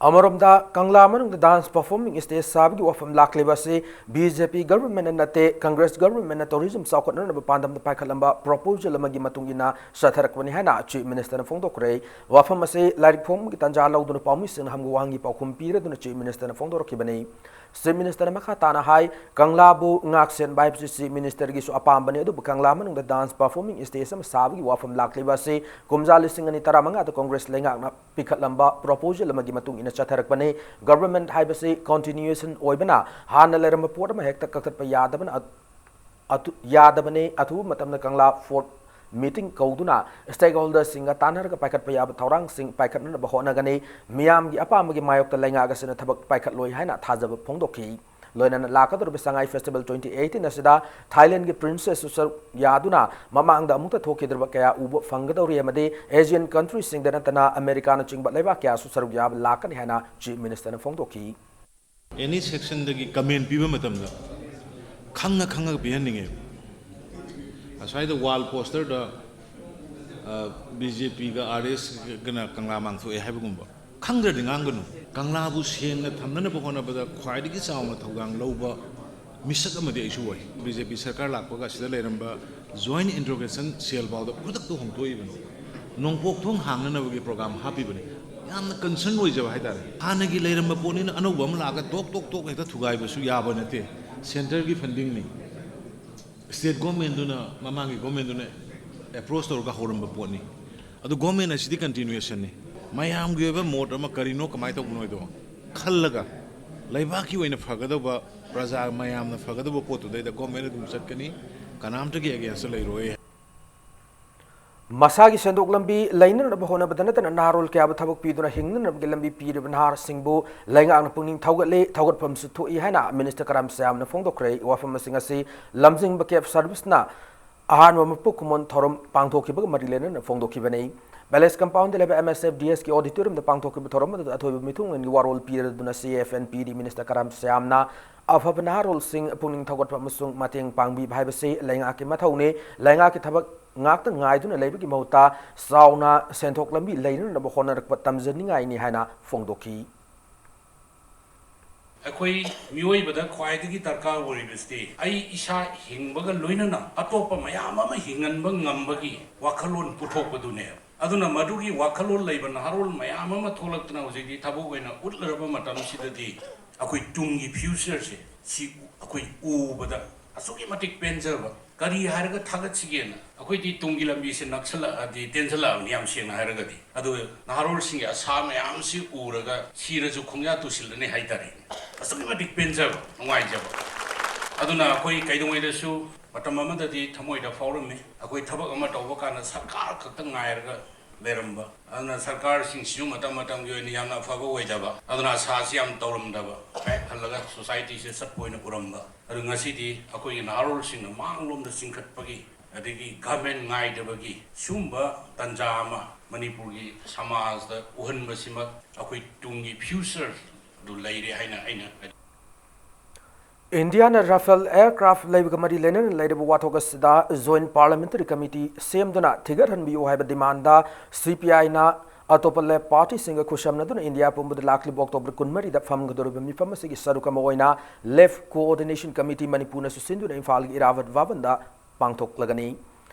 ꯑꯃꯔꯣꯝꯗ, ꯀꯪꯂꯥ ꯃꯅꯨꯡꯗ ꯗꯥꯟꯁ ꯄꯔꯐꯣꯔꯃꯤꯡ ꯁ꯭ꯇꯦꯖ ꯁꯥꯕꯒꯤ ꯋꯥꯐꯝ ꯂꯥꯛꯂꯤꯕ ꯑꯁꯤ ꯕꯤ ꯖꯦ ꯄꯤ ꯒꯚꯔꯟꯃꯦꯟꯠꯅ ꯅꯠꯇꯦ, ꯀꯪꯒ꯭ꯔꯦꯁ ꯒꯚꯔꯟꯃꯦꯟꯠꯅ ꯇꯨꯔꯤꯖꯝ ꯆꯥꯎꯈꯠꯅꯅꯕ ꯄꯥꯟꯗꯝꯗ ꯄꯥꯏꯈꯠꯂꯝꯕ ꯄ꯭ꯔꯣꯄꯣꯖꯦꯜ ꯑꯃꯒꯤ ꯃꯇꯨꯡ ꯏꯟꯅ ꯆꯠꯊꯔꯛꯄꯅꯤ ꯍꯥꯏꯅ ꯆꯤꯐ ꯃꯤꯅꯤꯁꯇꯔꯅ ꯐꯣꯡꯗꯣꯛꯈ꯭ꯔꯦ꯫ ꯋꯥꯐꯝ ꯑꯁꯤ ꯂꯥꯏꯔꯤꯛ ꯐꯣꯡꯕꯒꯤ ꯇꯥꯟꯖꯥ ꯂꯧꯗꯨꯅ ꯄꯥꯎꯃꯤꯁꯤꯡꯅ ꯍꯪꯕ ꯋꯥꯍꯪꯒꯤ ꯄꯥꯎꯈꯨꯝ ꯄꯤꯔꯗꯨꯅ ꯆꯤꯐ ꯃꯤꯅꯤꯁꯇꯔꯅ ꯐꯣꯡꯗꯣꯔꯛꯈꯤꯕꯅꯤ꯫ ꯆꯤꯐ ꯃꯤꯅꯤꯁꯇꯔꯅ ꯃꯈꯥ ꯇꯥꯅ ꯍꯥꯏ, ꯀꯪꯂꯥꯕꯨ ꯉꯥꯛ ꯁꯦꯟꯕ ꯍꯥꯏꯕꯁꯤ ꯆꯤꯐ ꯃꯤꯅꯤꯁꯇꯔꯒꯤꯁꯨ ꯑꯄꯥꯝꯕꯅꯤ, ꯑꯗꯨꯕꯨ ꯀꯪꯂꯥ ꯃꯅꯨꯡꯗ ꯗꯥꯟꯁ ꯄꯔꯐꯣꯔꯃꯤꯡ ꯁ꯭ꯇꯦꯖ ꯑꯃ ꯁꯥꯕꯒꯤ ꯋꯥꯐꯝ ꯂꯥꯛꯂꯤꯕ ꯑꯁꯤ ꯀꯨꯝꯖꯥ ꯂꯤꯁꯤꯡ ꯑꯅꯤ ꯇꯔꯥꯃꯉꯥꯗ ꯀꯪꯒ꯭ꯔꯦꯁ ꯂꯩꯉꯥꯛꯅ ꯄꯤꯈꯠꯂꯝꯕ ꯄ꯭ꯔꯣꯄꯣꯖꯦꯜ ꯑꯃꯒꯤ ꯃꯇꯨꯡ ꯏꯟꯅ ꯆꯠꯊꯔꯛꯄꯅꯤ꯫ ꯒꯚꯔꯟꯃꯦꯟꯠ ꯍꯥꯏꯕꯁꯤ ꯀꯟꯇꯤꯅ꯭ꯌꯨꯑꯦꯁꯟ ꯑꯣꯏꯕꯅ ꯍꯥꯟꯅ ꯂꯩꯔꯝꯕ ꯄꯣꯠ ꯑꯃ ꯍꯦꯛꯇ ꯀꯛꯊꯠꯄ ꯌꯥꯗꯕꯅ ꯑ-, ꯑꯊꯨ-, ꯌꯥꯗꯕꯅꯤ꯫ ꯑꯊꯨꯕ ꯃꯇꯝꯗ ꯀꯪꯂꯥ ꯐꯣꯔꯠ ꯃꯤꯇꯤꯡ ꯀꯧꯗꯨꯅ ꯁ꯭ꯇꯦꯛꯍꯣꯜꯗꯔꯁꯤꯡꯒ ꯇꯥꯟꯅꯔꯒ ꯄꯥꯏꯈꯠꯄ ꯌꯥꯕ ꯊꯧꯔꯥꯡꯁꯤꯡ ꯄꯥꯏꯈꯠꯅꯅꯕ ꯍꯣꯠꯅꯒꯅꯤ꯫ ꯃꯤꯌꯥꯝꯒꯤ ꯑꯄꯥꯝꯕꯒꯤ ꯃꯥꯌꯣꯛꯇ ꯂꯩꯉꯥꯛ ꯑꯁꯤꯅ ꯊꯕꯛ ꯄꯥꯏꯈꯠꯂꯣꯏ ꯍꯥꯏꯅ ꯊꯥꯖꯕ ꯐꯣꯡꯗꯣꯛꯈꯤ꯫ ꯂꯣꯏꯅꯅ ꯂꯥꯛꯀꯗꯧꯔꯤꯕ Shanghai Festival twenty eighteen ꯑꯁꯤꯗ ꯊꯥꯏꯂꯦꯟꯒꯤ Princessꯁꯨ ꯁꯔꯨꯛ ꯌꯥꯗꯨꯅ ꯃꯃꯥꯡꯗ ꯑꯃꯨꯛꯇ ꯊꯣꯛꯈꯤꯗ꯭ꯔꯤꯕ ꯀꯌꯥ ꯎꯕ ꯐꯪꯒꯗꯧꯔꯤ ꯑꯃꯗꯤ Asian countryꯁꯤꯡꯗ ꯅꯠꯇꯅ ꯑꯃꯦꯔꯤꯀꯥꯅꯆꯤꯡꯕ ꯂꯩꯕꯥꯛ ꯀꯌꯥꯁꯨ ꯁꯔꯨꯛ ꯌꯥꯕ ꯂꯥꯛꯀꯅꯤ ꯍꯥꯏꯅ Chief Ministerꯅ ꯐꯣꯡꯗꯣꯛꯈꯤ꯫ Any sectionꯗꯒꯤ comment ꯄꯤꯕ ꯃꯇꯝꯗ ꯈꯪꯅ ꯈꯪꯉꯒ ꯄꯤꯍꯟꯅꯤꯡꯉꯦ꯫ ꯑꯁ꯭ꯋꯥꯏꯗ wall posterꯗ BJPꯒ RSSꯒꯅ ꯀꯪꯂꯥ ꯃꯥꯡꯊꯣꯛꯑꯦ ꯍꯥꯏꯕꯒꯨꯝꯕ ꯈꯪꯗ꯭ꯔꯗꯤ ꯉꯥꯡꯒꯅꯨ꯫ ꯀꯪꯂꯥꯕꯨ ꯁꯦꯡꯅ ꯊꯝꯅꯅꯕ ꯍꯣꯠꯅꯕꯗ ꯈ꯭ꯋꯥꯏꯗꯒꯤ ꯆꯥꯎꯅ ꯊꯧꯗꯥꯡ ꯂꯧꯕ ꯃꯤꯁꯛ ꯑꯃꯗꯤ ꯑꯩꯁꯨ ꯑꯣꯏ꯫ BJP ꯁꯔꯀꯥꯔ ꯂꯥꯛꯄꯒ ꯑꯁꯤꯗ ꯂꯩꯔꯝꯕ Joint Intervention Cell ꯐꯥꯎꯗ ꯈꯨꯗꯛꯇ ꯍꯣꯡꯗꯣꯛꯏꯕꯅꯤ꯫ ꯅꯣꯡꯄꯣꯛ ꯊꯣꯡ ꯍꯥꯡꯅꯅꯕꯒꯤ program ꯍꯥꯞꯄꯤꯕꯅꯤ꯫ ꯌꯥꯝꯅ concern ꯑꯣꯏꯖꯕ ꯍꯥꯏꯇꯥꯔꯦ꯫ ꯍꯥꯟꯅꯒꯤ ꯂꯩꯔꯝꯕ ꯄꯣꯠꯅꯤꯅ ꯑꯅꯧꯕ ꯑꯃ ꯂꯥꯛꯑꯒ ꯇꯣꯛ ꯇꯣꯛ ꯇꯣꯛ ꯍꯦꯛꯇ ꯊꯨꯒꯥꯏꯕꯁꯨ ꯌꯥꯕ ꯅꯠꯇꯦ꯫ Centreꯒꯤ fundingꯅꯤ꯫ State governmentꯗꯨꯅ, ꯃꯃꯥꯡꯒꯤ governmentꯗꯨꯅ approach ꯇꯧꯔꯒ ꯍꯧꯔꯝꯕ ꯄꯣꯠꯅꯤ꯫ ꯑꯗꯨ government ꯑꯁꯤꯗꯤ continuationꯅꯤ꯫ ꯃꯌꯥꯝꯒꯤ ꯑꯣꯏꯕ ꯃꯣꯠ ꯑꯃ ꯀꯔꯤꯅꯣ, ꯀꯃꯥꯏꯅ ꯇꯧꯕꯅꯣ ꯍꯥꯏꯗꯣ ꯈꯜꯂꯒ ꯂꯩꯕꯥꯛꯀꯤ ꯑꯣꯏꯅ ꯐꯒꯗꯧꯕ, ꯄ꯭ꯔꯖꯥ ꯃꯌꯥꯝꯅ ꯐꯒꯗꯧꯕ ꯄꯣꯠꯇꯨꯗꯩꯗ government ꯑꯗꯨꯝ ꯆꯠꯀꯅꯤ꯫ ꯀꯅꯥꯝꯇꯒꯤ againstꯇ ꯂꯩꯔꯣꯏ꯫ ꯃꯁꯥꯒꯤ ꯁꯦꯟꯊꯣꯛ ꯂꯝꯕꯤ ꯂꯩꯅꯅꯕ ꯍꯣꯠꯅꯕꯗ ꯅꯠꯇꯅ ꯅꯍꯥꯔꯣꯜ ꯀꯌꯥꯕꯨ ꯊꯕꯛ ꯄꯤꯗꯨꯅ ꯍꯤꯡꯅꯅꯕꯒꯤ ꯂꯝꯕꯤ ꯄꯤꯔꯤꯕ ꯅꯍꯥꯁꯤꯡꯕꯨ ꯂꯩꯉꯥꯛꯅ ꯄꯨꯛꯅꯤꯡ ꯊꯧꯒꯠꯂꯤ, ꯊꯧꯒꯠꯐꯝꯁꯨ ꯊꯣꯛꯏ ꯍꯥꯏꯅ Minister ꯀꯔꯥꯝ ꯁꯌꯥꯝꯅ ꯐꯣꯡꯗꯣꯛꯈ꯭ꯔꯦ꯫ ꯋꯥꯐꯝꯁꯤꯡ ꯑꯁꯤ ꯂꯝꯖꯤꯡꯕ cab serviceꯅ ꯑꯍꯥꯟꯕ ꯃꯄꯣꯛ ꯀꯨꯝꯑꯣꯟ ꯊꯧꯔꯝ ꯄꯥꯡꯊꯣꯛꯈꯤꯕꯒ ꯃꯔꯤ ꯂꯩꯅꯅ ꯐꯣꯡꯗꯣꯛꯈꯤꯕꯅꯤ꯫ Palace Compoundꯗ ꯂꯩꯕ MSFDSꯀꯤ auditoriumꯗ ꯄꯥꯡꯊꯣꯛꯈꯤꯕ ꯊꯧꯔꯝ ꯑꯗꯨꯗ ꯑꯊꯣꯏꯕ ꯃꯤꯊꯨꯡꯂꯦꯟꯒꯤ ꯋꯥꯔꯣꯜ ꯄꯤꯔꯗꯨꯅ CFNPD Minister ꯀꯔꯥꯝ ꯁꯌꯥꯝꯅ ꯑꯐꯕ ꯅꯍꯥꯔꯣꯜꯁꯤꯡ ꯄꯨꯛꯅꯤꯡ ꯊꯧꯒꯠꯄ ꯑꯃꯁꯨꯡ ꯃꯇꯦꯡ ꯄꯥꯡꯕꯤꯕ ꯍꯥꯏꯕꯁꯤ ꯂꯩꯉꯥꯛꯀꯤ ꯃꯊꯧꯅꯤ꯫ ꯂꯩꯉꯥꯛꯀꯤ ꯊꯕꯛ ꯉꯥꯛꯇ ꯉꯥꯏꯗꯨꯅ ꯂꯩꯕꯒꯤ ꯃꯍꯨꯠꯇ ꯆꯥꯎꯅ ꯁꯦꯟꯊꯣꯛ ꯂꯝꯕꯤ ꯂꯩꯅꯅꯕ ꯍꯣꯠꯅꯔꯛꯄ ꯇꯝꯖꯅꯤꯡꯉꯥꯏꯅꯤ ꯍꯥꯏꯅ ꯐꯣꯡꯗꯣꯛꯈꯤ꯫ ꯑꯩꯈꯣꯏ ꯃꯤꯑꯣꯏꯕꯗ ꯈ꯭ꯋꯥꯏꯗꯒꯤ ꯗꯔꯀꯥꯔ ꯑꯣꯏꯔꯤꯕꯁꯤꯗꯤ ꯑꯩ ꯏꯁꯥ ꯍꯤꯡꯕꯒ ꯂꯣꯏꯅꯅ ꯑꯇꯣꯞꯄ ꯃꯌꯥꯝ ꯑꯃ ꯍꯤꯡꯍꯟꯕ ꯉꯝꯕꯒꯤ ꯋꯥꯈꯜꯂꯣꯟ ꯄꯨꯊꯣꯛꯄꯗꯨꯅꯦꯕ꯫ ꯑꯗꯨꯅ ꯃꯗꯨꯒꯤ ꯋꯥꯈꯜꯂꯣꯟ ꯂꯩꯕ ꯅꯍꯥꯔꯣꯜ ꯃꯌꯥꯝ ꯑꯃ ꯊꯣꯛꯂꯛꯇꯅ ꯍꯧꯖꯤꯛꯇꯤ ꯊꯕꯛ ꯑꯣꯏꯅ ꯎꯠꯂꯔꯕ ꯃꯇꯝꯁꯤꯗꯗꯤ ꯑꯩꯈꯣꯏ ꯇꯨꯡꯒꯤ futureꯁꯦ ꯁꯤ ꯑꯩꯈꯣꯏ ꯎꯕꯗ ꯑꯁꯨꯛꯀꯤ ꯃꯇꯤꯛ ꯄꯦꯟꯖꯕ꯫ ꯀꯔꯤ ꯍꯥꯏꯔꯒ ꯊꯥꯒꯠꯁꯤꯒꯦꯅ ꯑꯩꯈꯣꯏꯗꯤ ꯇꯨꯡꯒꯤ ꯂꯝꯕꯤꯁꯦ ꯅꯛꯁꯜꯂꯛꯑꯗꯤ ꯇꯦꯟꯁꯤꯜꯂꯛꯑꯕꯅꯤ ꯌꯥꯝ ꯁꯦꯡꯅ ꯍꯥꯏꯔꯒꯗꯤ꯫ ꯑꯗꯨ ꯅꯍꯥꯔꯣꯜꯁꯤꯡꯒꯤ ꯑꯁꯥ ꯃꯌꯥꯝꯁꯤ ꯎꯔꯒ ꯁꯤꯔꯁꯨ ꯈꯣꯡꯌꯥ ꯇꯨꯁꯤꯜꯂꯅꯤ ꯍꯥꯏꯇꯥꯔꯦ꯫ ꯑꯁꯨꯛꯀꯤ ꯃꯇꯤꯛ ꯄꯦꯟꯖꯕ, ꯅꯨꯡꯉꯥꯏꯖꯕ꯫ ꯑꯗꯨꯅ ꯑꯩꯈꯣꯏ ꯀꯩꯗꯧꯉꯩꯗꯁꯨ ꯃꯇꯝ ꯑꯃꯗꯗꯤ ꯊꯃꯣꯏꯗ ꯐꯥꯎꯔꯝꯃꯤ, ꯑꯩꯈꯣꯏ ꯊꯕꯛ ꯑꯃ ꯇꯧꯕ ꯀꯥꯟꯗ ꯁꯔꯀꯥꯔ ꯈꯛꯇ ꯉꯥꯏꯔꯒ ꯂꯩꯔꯝꯕ꯫ ꯑꯗꯨꯅ ꯁꯔꯀꯥꯔꯁꯤꯡꯁꯤꯁꯨ ꯃꯇꯝ ꯃꯇꯝꯒꯤ ꯑꯣꯏꯅ ꯌꯥꯝꯅ ꯑꯐꯕ ꯑꯣꯏꯗꯕ, ꯑꯗꯨꯅ ꯑꯁꯥꯁꯤ ꯌꯥꯝ ꯇꯧꯔꯝꯗꯕ, ꯍꯦꯛ ꯍꯜꯂꯒ ꯁꯣꯁꯥꯏꯇꯤꯁꯦ ꯆꯠꯄ ꯑꯣꯏꯅ ꯎꯔꯝꯕ꯫ ꯑꯗꯨ ꯉꯁꯤꯗꯤ ꯑꯩꯈꯣꯏꯒꯤ ꯅꯍꯥꯔꯣꯜꯁꯤꯡꯅ ꯃꯥꯡꯂꯣꯝꯗ ꯆꯤꯡꯈꯠꯄꯒꯤ, ꯑꯗꯒꯤ ꯒꯚꯔꯟꯃꯦꯟ ꯉꯥꯏꯗꯕꯒꯤ ꯁꯤꯒꯨꯝꯕ ꯇꯟꯖꯥ ꯑꯃ ꯃꯅꯤꯄꯨꯔꯒꯤ ꯁꯃꯥꯖꯗ ꯎꯍꯟꯕꯁꯤꯃꯛ ꯑꯩꯈꯣꯏ ꯇꯨꯡꯒꯤ ꯐ꯭ꯌꯨꯆꯔ ꯑꯗꯨ ꯂꯩꯔꯦ ꯍꯥꯏꯅ ꯑꯩꯅ ꯏꯟꯗꯤꯌꯥꯅ ꯔꯥꯐꯦꯜ ꯑꯦꯌꯔꯀ꯭ꯔꯥꯐ ꯂꯩꯕꯒ ꯃꯔꯤ ꯂꯩꯅꯅ ꯂꯩꯔꯤꯕ ꯋꯥꯊꯣꯛ ꯑꯁꯤꯗ ꯖꯣꯏꯟꯠ ꯄꯥꯔꯂꯤꯌꯥꯃꯦꯟꯇꯔꯤ ꯀꯃꯤꯇꯤ ꯁꯦꯝꯗꯨꯅ ꯊꯤꯒꯠꯍꯟꯕꯤꯌꯨ ꯍꯥꯏꯕ ꯗꯤꯃꯥꯟꯗ ꯁꯤ ꯄꯤ ꯑꯥꯏꯅ ꯑꯇꯣꯞꯄ ꯂꯦꯐ ꯄꯥꯔꯇꯤꯁꯤꯡꯒ ꯈꯨꯠꯁꯝꯅꯗꯨꯅ ꯏꯟꯗꯤꯌꯥ ꯄꯨꯝꯕꯗ ꯂꯥꯛꯂꯤꯕ ꯑꯣꯛꯇꯣꯕꯔ ꯀꯨꯟꯃꯔꯤꯗ ꯐꯝꯒꯗꯧꯔꯤꯕ ꯃꯤꯐꯝ ꯑꯁꯤꯒꯤ ꯁꯔꯨꯛ ꯑꯃ ꯑꯣꯏꯅ ꯂꯦꯐ ꯀꯣꯑꯣꯔꯗꯤꯅꯦꯁꯟ ꯀꯃꯤꯇꯤ ꯃꯅꯤꯄꯨꯔꯅꯁꯨ ꯁꯤꯟꯗꯨꯅ ꯏꯝꯐꯥꯜꯒꯤ ꯏꯔꯥꯕꯠ ꯚꯕꯟꯗ ꯄꯥꯡꯊꯣꯛꯂꯒꯅꯤ꯫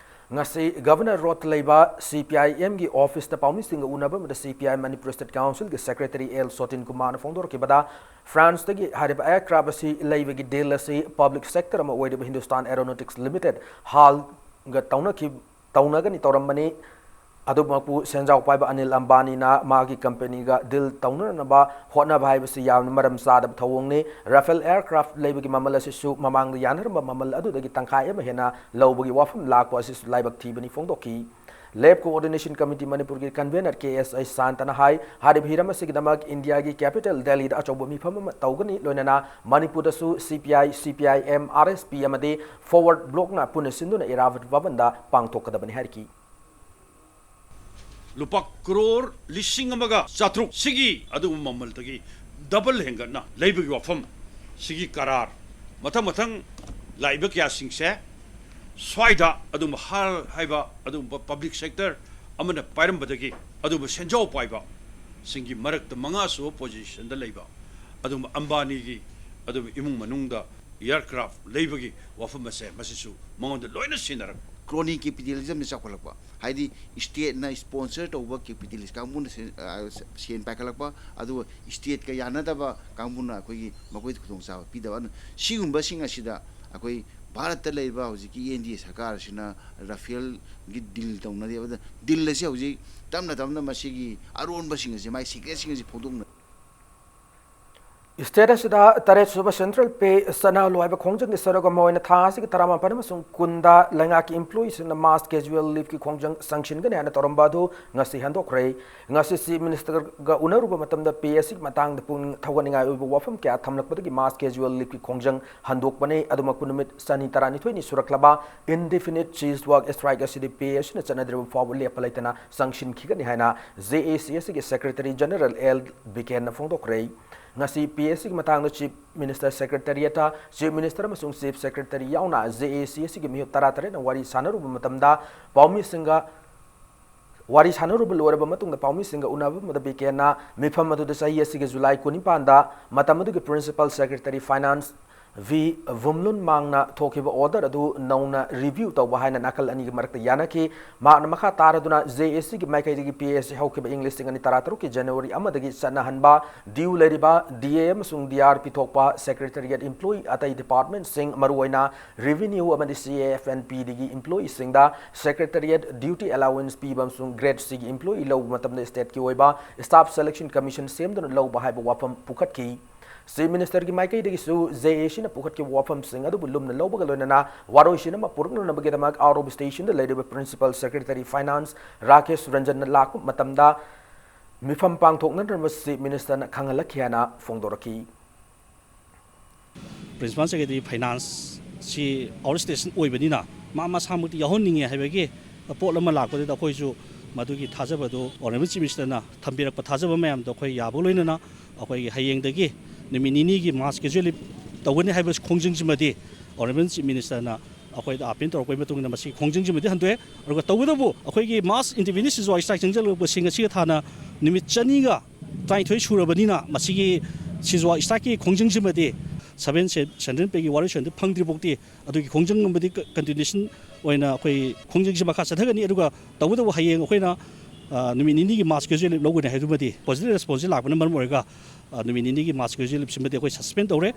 ꯉꯁꯤ ꯒꯚꯔꯅꯔ ꯔꯣꯗꯇ ꯂꯩꯕ ꯁꯤ ꯄꯤ ꯑꯥꯏ ꯑꯦꯝꯒꯤ ꯑꯣꯐꯤꯁꯇ ꯄꯥꯎꯃꯤꯁꯤꯡꯒ ꯎꯅꯕ ꯑꯃꯗ ꯁꯤ ꯄꯤ ꯑꯥꯏ ꯃꯅꯤꯄꯨꯔ ꯁ꯭ꯇꯦꯠ ꯀꯥꯎꯟꯁꯤꯜꯒꯤ ꯁꯦꯀ꯭ꯔꯦꯇꯔꯤ ꯑꯦꯜ ꯁꯣꯇꯤꯟ ꯀꯨꯃꯥꯔꯅ ꯐꯣꯡꯗꯣꯔꯛꯈꯤꯕꯗ, ꯐ꯭ꯔꯥꯟꯁꯇꯒꯤ ꯍꯥꯏꯔꯤꯕ ꯑꯦꯌꯔꯀ꯭ꯔꯥꯐ ꯑꯁꯤ ꯂꯩꯕꯒꯤ ꯗꯤꯜ ꯑꯁꯤ ꯄꯕ꯭ꯂꯤꯛ ꯁꯦꯛꯇꯔ ꯑꯃ ꯑꯣꯏꯔꯤꯕ ꯍꯤꯟꯗꯨꯁꯇꯥꯟ ꯑꯦꯔꯣꯅꯣꯇꯤꯛꯁ ꯂꯤꯃꯤꯇꯦꯗ, ꯍꯥꯜꯒ ꯇꯧꯅꯈꯤ-, ꯇꯧꯅꯒꯅꯤ ꯇꯧꯔꯝꯕꯅꯤ꯫ ꯑꯗꯨꯃꯛꯄꯨ ꯁꯦꯟꯖꯥꯎ ꯄꯥꯏꯕ ꯑꯅꯤꯜ ꯑꯝꯕꯥꯅꯤꯅ ꯃꯥꯒꯤ ꯀꯝꯄꯦꯅꯤꯒ ꯗꯤꯜ ꯇꯧꯅꯅꯕ ꯍꯣꯠꯅꯕ ꯍꯥꯏꯕꯁꯤ ꯌꯥꯝꯅ ꯃꯔꯝ ꯆꯥꯗꯕ ꯊꯧꯑꯣꯡꯅꯤ꯫ ꯔꯥꯐꯦꯜ ꯑꯦꯌꯔꯀ꯭ꯔꯥꯐ ꯂꯩꯕꯒꯤ ꯃꯃꯜ ꯑꯁꯤꯁꯨ ꯃꯃꯥꯡꯗ ꯌꯥꯅꯔꯝꯕ ꯃꯃꯜ ꯑꯗꯨꯗꯒꯤ ꯇꯪꯈꯥꯏ ꯑꯃ ꯍꯦꯟꯅ ꯂꯧꯕꯒꯤ ꯋꯥꯐꯝ ꯂꯥꯛꯄ ꯑꯁꯤꯁꯨ ꯂꯥꯏꯕꯛ ꯊꯤꯕꯅꯤ ꯐꯣꯡꯗꯣꯛꯈꯤ꯫ ꯂꯦꯐ ꯀꯣꯑꯣꯔꯗꯤꯅꯦꯁꯟ ꯀꯃꯤꯇꯤ ꯃꯅꯤꯄꯨꯔꯒꯤ ꯀꯟꯚꯦꯅꯔ ꯀꯦ ꯑꯦꯁ ꯑꯩꯆ ꯁꯥꯟꯇꯅ ꯍꯥꯏ, ꯍꯥꯏꯔꯤꯕ ꯍꯤꯔꯝ ꯑꯁꯤꯒꯤꯗꯃꯛ ꯏꯟꯗꯤꯌꯥꯒꯤ ꯀꯦꯄꯤꯇꯦꯜ ꯗꯦꯜꯂꯤꯗ ꯑꯆꯧꯕ ꯃꯤꯐꯝ ꯑꯃ ꯇꯧꯒꯅꯤ, ꯂꯣꯏꯅꯅ ꯃꯅꯤꯄꯨꯔꯗꯁꯨ ꯁꯤ ꯄꯤ ꯑꯥꯏ, ꯁꯤ P I M, R S P ꯑꯃꯗꯤ ꯐꯣꯔꯋꯥꯔꯗ ꯕ꯭ꯂꯣꯛꯅ ꯄꯨꯟꯅ ꯁꯤꯟꯗꯨꯅ ꯏꯔꯥꯕꯠ ꯚꯕꯟꯗ ꯄꯥꯡꯊꯣꯛꯀꯗꯕꯅꯤ ꯍꯥꯏꯔꯛꯈꯤ꯫ ꯂꯨꯄꯥ ꯀ꯭ꯔꯣꯔ ꯂꯤꯁꯤꯡ ꯑꯃꯒ ꯆꯥꯇ꯭ꯔꯨꯛ ꯁꯤꯒꯤ ꯑꯗꯨꯒꯨꯝꯕ ꯃꯃꯜꯗꯒꯤ ꯗꯕꯜ ꯍꯦꯟꯒꯠꯅ ꯂꯩꯕꯒꯤ ꯋꯥꯐꯝ ꯁꯤꯒꯤ ꯀꯔꯥꯔ ꯃꯊꯪ ꯃꯊꯪ ꯂꯥꯛꯏꯕ ꯀꯌꯥꯁꯤꯡꯁꯦ ꯁ꯭ꯋꯥꯏꯗ ꯑꯗꯨꯒꯨꯝꯕ ꯍꯥꯜ ꯍꯥꯏꯕ ꯑꯗꯨꯒꯨꯝꯕ ꯄꯕ꯭ꯂꯤꯛ ꯁꯦꯛꯇꯔ ꯑꯃꯅ ꯄꯥꯏꯔꯝꯕꯗꯒꯤ ꯑꯗꯨꯒꯨꯝꯕ ꯁꯦꯟꯖꯥꯎ ꯄꯥꯏꯕ ꯁꯤꯡꯒꯤ ꯃꯔꯛꯇ ꯃꯉꯥꯁꯨꯕ ꯄꯣꯖꯤꯁꯟꯗ ꯂꯩꯕ ꯑꯗꯨꯒꯨꯝꯕ ꯑꯝꯕꯥꯅꯤꯒꯤ ꯑꯗꯨꯒꯨꯝꯕ ꯏꯃꯨꯡ ꯃꯅꯨꯡꯗ ꯑꯦꯌꯔꯀ꯭ꯔꯥꯐ ꯂꯩꯕꯒꯤ ꯋꯥꯐꯝ ꯑꯁꯦ ꯃꯁꯤꯁꯨ ꯃꯉꯣꯟꯗ ꯂꯣꯏꯅ ꯁꯤꯟꯅꯔꯛꯄ꯫ ꯀ꯭ꯔꯣꯅꯤ ꯀꯦꯄꯤꯇꯦꯂꯤꯖꯝꯅ ꯆꯥꯎꯈꯠꯂꯛꯄ, ꯍꯥꯏꯗꯤ ꯏꯁꯇꯦꯠꯅ ꯏꯁꯄꯣꯟꯁꯔ ꯇꯧꯕ ꯀꯦꯄꯤꯇꯦꯂꯤꯁ ꯀꯥꯡꯕꯨꯅ ꯁꯦꯟ, ꯑ, ꯁꯦꯟ ꯄꯥꯏꯈꯠꯂꯛꯄ, ꯑꯗꯨꯒ ꯏꯁꯇꯦꯠꯀ ꯌꯥꯅꯗꯕ ꯀꯥꯡꯕꯨꯅ ꯑꯩꯈꯣꯏꯒꯤ ꯃꯈꯣꯏꯗ ꯈꯨꯗꯣꯡꯆꯥꯕ ꯄꯤꯗꯕ꯫ ꯑꯗꯨꯅ ꯁꯤꯒꯨꯝꯕꯁꯤꯡ ꯑꯁꯤꯗ ꯑꯩꯈꯣꯏ ꯚꯥꯔꯠꯇ ꯂꯩꯔꯤꯕ ꯍꯧꯖꯤꯛꯀꯤ ꯑꯦꯟ ꯗꯤ ꯑꯦ ꯁꯔꯀꯥꯔ ꯑꯁꯤꯅ ꯔꯥꯐꯦꯜꯒꯤ ꯗꯤꯜ ꯇꯧꯅꯔꯤ꯫ ꯑꯗꯨꯅ ꯗꯤꯜ ꯑꯁꯤ ꯍꯧꯖꯤꯛ ꯇꯞꯅ ꯇꯞꯅ ꯃꯁꯤꯒꯤ ꯑꯔꯣꯟꯕꯁꯤꯡ ꯑꯁꯤ, ꯃꯥꯒꯤ ꯁꯤꯀ꯭ꯔꯦꯠꯁꯤꯡ ꯑꯁꯤ ꯐꯣꯡꯗꯣꯛꯅ State ꯑꯁꯤꯗ ꯇꯔꯦꯠ ꯁꯨꯕ central pay ꯆꯠꯅꯍꯜꯂꯨ ꯍꯥꯏꯕ ꯈꯣꯡꯖꯪꯒꯤ ꯁꯔꯨꯛ ꯑꯃ ꯑꯣꯏꯅ ꯊꯥ ꯑꯁꯤꯒꯤ ꯇꯔꯥꯃꯥꯄꯟ ꯑꯃꯁꯨꯡ ꯀꯨꯟꯗ ꯂꯩꯉꯥꯛꯀꯤ employeeꯁꯤꯡꯅ mass casual leaveꯀꯤ ꯈꯣꯡꯖꯪ ꯆꯪꯁꯤꯟꯒꯅꯤ ꯍꯥꯏꯅ ꯇꯧꯔꯝꯕ ꯑꯗꯨ ꯉꯁꯤ ꯍꯟꯗꯣꯛꯈ꯭ꯔꯦ꯫ ꯉꯁꯤ Chief Ministerꯒ ꯎꯅꯔꯨꯕ ꯃꯇꯝꯗ pay ꯑꯁꯤꯒꯤ ꯃꯇꯥꯡꯗ ꯄꯨꯛꯅꯤꯡ ꯊꯧꯒꯠꯅꯤꯡꯉꯥꯏ ꯑꯣꯏꯕ ꯋꯥꯐꯝ ꯀꯌꯥ ꯊꯝꯂꯛꯄꯗꯒꯤ mass casual leaveꯀꯤ ꯈꯣꯡꯖꯪ ꯍꯟꯗꯣꯛꯄꯅꯤ꯫ ꯑꯗꯨꯃꯛꯄꯨ ꯅꯨꯃꯤꯠ ꯆꯅꯤ ꯇꯔꯥꯅꯤꯊꯣꯏꯅꯤ ꯁꯨꯔꯛꯂꯕ indefinite cease work strike ꯑꯁꯤꯗꯤ pay ꯑꯁꯤꯅ ꯆꯠꯅꯗ꯭ꯔꯤꯕ ꯐꯥꯎꯕ ꯂꯦꯞꯄ ꯂꯩꯇꯅ ꯆꯪꯁꯤꯟꯈꯤꯒꯅꯤ ꯍꯥꯏꯅ JACSꯒꯤ Secretary General L ꯕꯤꯀꯦꯟꯅ ꯐꯣꯡꯗꯣꯛꯈ꯭ꯔꯦ꯫ ꯉꯁꯤ pay ꯑꯁꯤꯒꯤ ꯃꯇꯥꯡꯗ Chief Minister Secretariatꯇ Chief Minister ꯑꯃꯁꯨꯡ Chief Secretary ꯌꯥꯎꯅ JACSꯒꯤ ꯃꯤꯍꯨꯠ ꯇꯔꯥꯇꯔꯦꯠꯅ ꯋꯥꯔꯤ ꯁꯥꯟꯅꯔꯨꯕ ꯃꯇꯝꯗ ꯄꯥꯎꯃꯤꯁꯤꯡꯒ ꯋꯥꯔꯤ ꯁꯥꯟꯅꯔꯨꯕ ꯂꯣꯏꯔꯕ ꯃꯇꯨꯡꯗ ꯄꯥꯎꯃꯤꯁꯤꯡꯒ ꯎꯅꯕ ꯑꯃꯗ ꯕꯤꯀꯦꯟꯅ ꯃꯤꯐꯝ ꯑꯗꯨꯗ ꯆꯍꯤ ꯑꯁꯤꯒꯤ July ꯀꯨꯟꯅꯤꯄꯥꯟꯗ ꯃꯇꯝ ꯑꯗꯨꯒꯤ Principal Secretary Finance V ꯚꯨꯝꯂꯨꯟ ꯃꯥꯡꯅ ꯊꯣꯛꯈꯤꯕ order ꯑꯗꯨ ꯅꯧꯅ review ꯇꯧꯕ ꯍꯥꯏꯅ ꯅꯥꯀꯜ ꯑꯅꯤꯒꯤ ꯃꯔꯛꯇ ꯌꯥꯅꯈꯤ꯫ ꯃꯍꯥꯛꯅ ꯃꯈꯥ ꯇꯥꯔꯗꯨꯅ JACꯒꯤ ꯃꯥꯏꯀꯩꯗꯒꯤ pay ꯑꯁꯤ ꯍꯧꯈꯤꯕ ꯏꯪ ꯂꯤꯁꯤꯡ ꯑꯅꯤ ꯇꯔꯥꯇꯔꯨꯛꯀꯤ January ꯑꯃꯗꯒꯤ ꯆꯠꯅꯍꯟꯕ due ꯂꯩꯔꯤꯕ DA ꯑꯃꯁꯨꯡ DR ꯄꯤꯊꯣꯛꯄ Secretariat employee ꯑꯇꯩ departmentꯁꯤꯡ ꯃꯔꯨꯑꯣꯏꯅ Revenue ꯑꯃꯗꯤ CAF and PDꯒꯤ employeeꯁꯤꯡꯗ Secretariat duty allowance ꯄꯤꯕ ꯑꯃꯁꯨꯡ Grade Cꯒꯤ employee ꯂꯧꯕ ꯃꯇꯝꯗ stateꯀꯤ ꯑꯣꯏꯕ Staff Selection Commission ꯁꯦꯝꯗꯨꯅ ꯂꯧꯕ ꯍꯥꯏꯕ ꯋꯥꯐꯝ ꯄꯨꯈꯠꯈꯤ꯫ Chief Ministerꯒꯤ ꯃꯥꯏꯀꯩꯗꯒꯤꯁꯨ JACꯅ ꯄꯨꯈꯠꯈꯤꯕ ꯋꯥꯐꯝꯁꯤꯡ ꯑꯗꯨꯕꯨ ꯂꯨꯝꯅ ꯂꯧꯕꯒ ꯂꯣꯏꯅꯅ ꯋꯥꯔꯣꯏꯁꯤꯟ ꯑꯃ ꯄꯨꯔꯛꯅꯅꯕꯒꯤꯗꯃꯛ out of stationꯗ ꯂꯩꯔꯤꯕ Principal Secretary Finance ꯔꯥꯀꯦꯁ ꯔꯟꯖꯟꯅ ꯂꯥꯛꯄ ꯃꯇꯝꯗ ꯃꯤꯐꯝ ꯄꯥꯡꯊꯣꯛꯅꯅꯕ Chief Ministerꯅ ꯈꯪꯍꯜꯂꯛꯈꯤ ꯍꯥꯏꯅ ꯐꯣꯡꯗꯣꯔꯛꯈꯤ꯫ Principal Secretary Finance ꯁꯤ out of station ꯑꯣꯏꯕꯅꯤꯅ ꯃꯥ ꯃꯁꯥꯃꯛꯇꯤ ꯌꯥꯎꯍꯟꯅꯤꯡꯉꯦ ꯍꯥꯏꯕꯒꯤ ꯄꯣꯠ ꯑꯃ ꯂꯥꯛꯄꯗꯨꯗ ꯑꯩꯈꯣꯏꯁꯨ ꯃꯗꯨꯒꯤ ꯊꯥꯖꯕꯗꯨ Honourable Chief Ministerꯅ ꯊꯝꯕꯤꯔꯛꯄ ꯊꯥꯖꯕ ꯃꯌꯥꯝꯗꯣ ꯑꯩꯈꯣꯏ ꯌꯥꯕ ꯂꯣꯏꯅꯅ ꯑꯩꯈꯣꯏꯒꯤ ꯍꯌꯦꯡꯗꯒꯤ ꯅꯨꯃꯤꯠ ꯅꯤꯅꯤꯒꯤ mass casual leave ꯇꯧꯒꯅꯤ ꯍꯥꯏꯕ ꯈꯣꯡꯖꯪꯁꯤꯃꯗꯤ Honourable Chief Ministerꯅ ꯑꯩꯈꯣꯏꯗ appeal ꯇꯧꯔꯛꯄꯒꯤ ꯃꯇꯨꯡ ꯏꯟꯅ ꯃꯁꯤꯒꯤ ꯈꯣꯡꯖꯪꯁꯤꯃꯗꯤ ꯍꯟꯗꯣꯛꯑꯦ꯫ ꯑꯗꯨꯒ ꯇꯧꯕꯇꯕꯨ ꯑꯩꯈꯣꯏꯒꯤ mass indefinite cease work strike ꯆꯪꯁꯤꯜꯂꯛꯄꯁꯤ ꯉꯁꯤꯒ ꯊꯥꯅ ꯅꯨꯃꯤꯠ ꯆꯅꯤꯒ ꯇꯔꯥꯅꯤꯊꯣꯏ ꯁꯨꯔꯕꯅꯤꯅ ꯃꯁꯤꯒꯤ cease work strikeꯀꯤ ꯈꯣꯡꯖꯪꯁꯤꯃꯗꯤ seven central payꯒꯤ ꯋꯥꯔꯣꯏꯁꯤꯟꯗꯨ ꯐꯪꯗ꯭ꯔꯤ ꯐꯥꯎꯗꯤ ꯑꯗꯨꯒꯤ ꯈꯣꯡꯖꯪ ꯑꯃꯗꯤ continuation ꯑꯣꯏꯅ ꯑꯩꯈꯣꯏ ꯈꯣꯡꯖꯪꯁꯤ ꯃꯈꯥ ꯆꯠꯊꯒꯅꯤ꯫ ꯑꯗꯨꯒ ꯇꯧꯕꯇꯕꯨ ꯍꯌꯦꯡ ꯑꯩꯈꯣꯏꯅ ꯅꯨꯃꯤꯠ ꯅꯤꯅꯤꯒꯤ mass casual leave ꯂꯧꯒꯅꯤ ꯍꯥꯏꯕꯗꯨꯃꯗꯤ positive response ꯂꯥꯛꯄꯅ ꯃꯔꯝ ꯑꯣꯏꯔꯒ ꯅꯨꯃꯤꯠ ꯅꯤꯅꯤꯒꯤ mass casual leave ꯁꯤꯃꯗꯤ ꯑꯩꯈꯣꯏ suspend ꯇꯧꯔꯦ꯫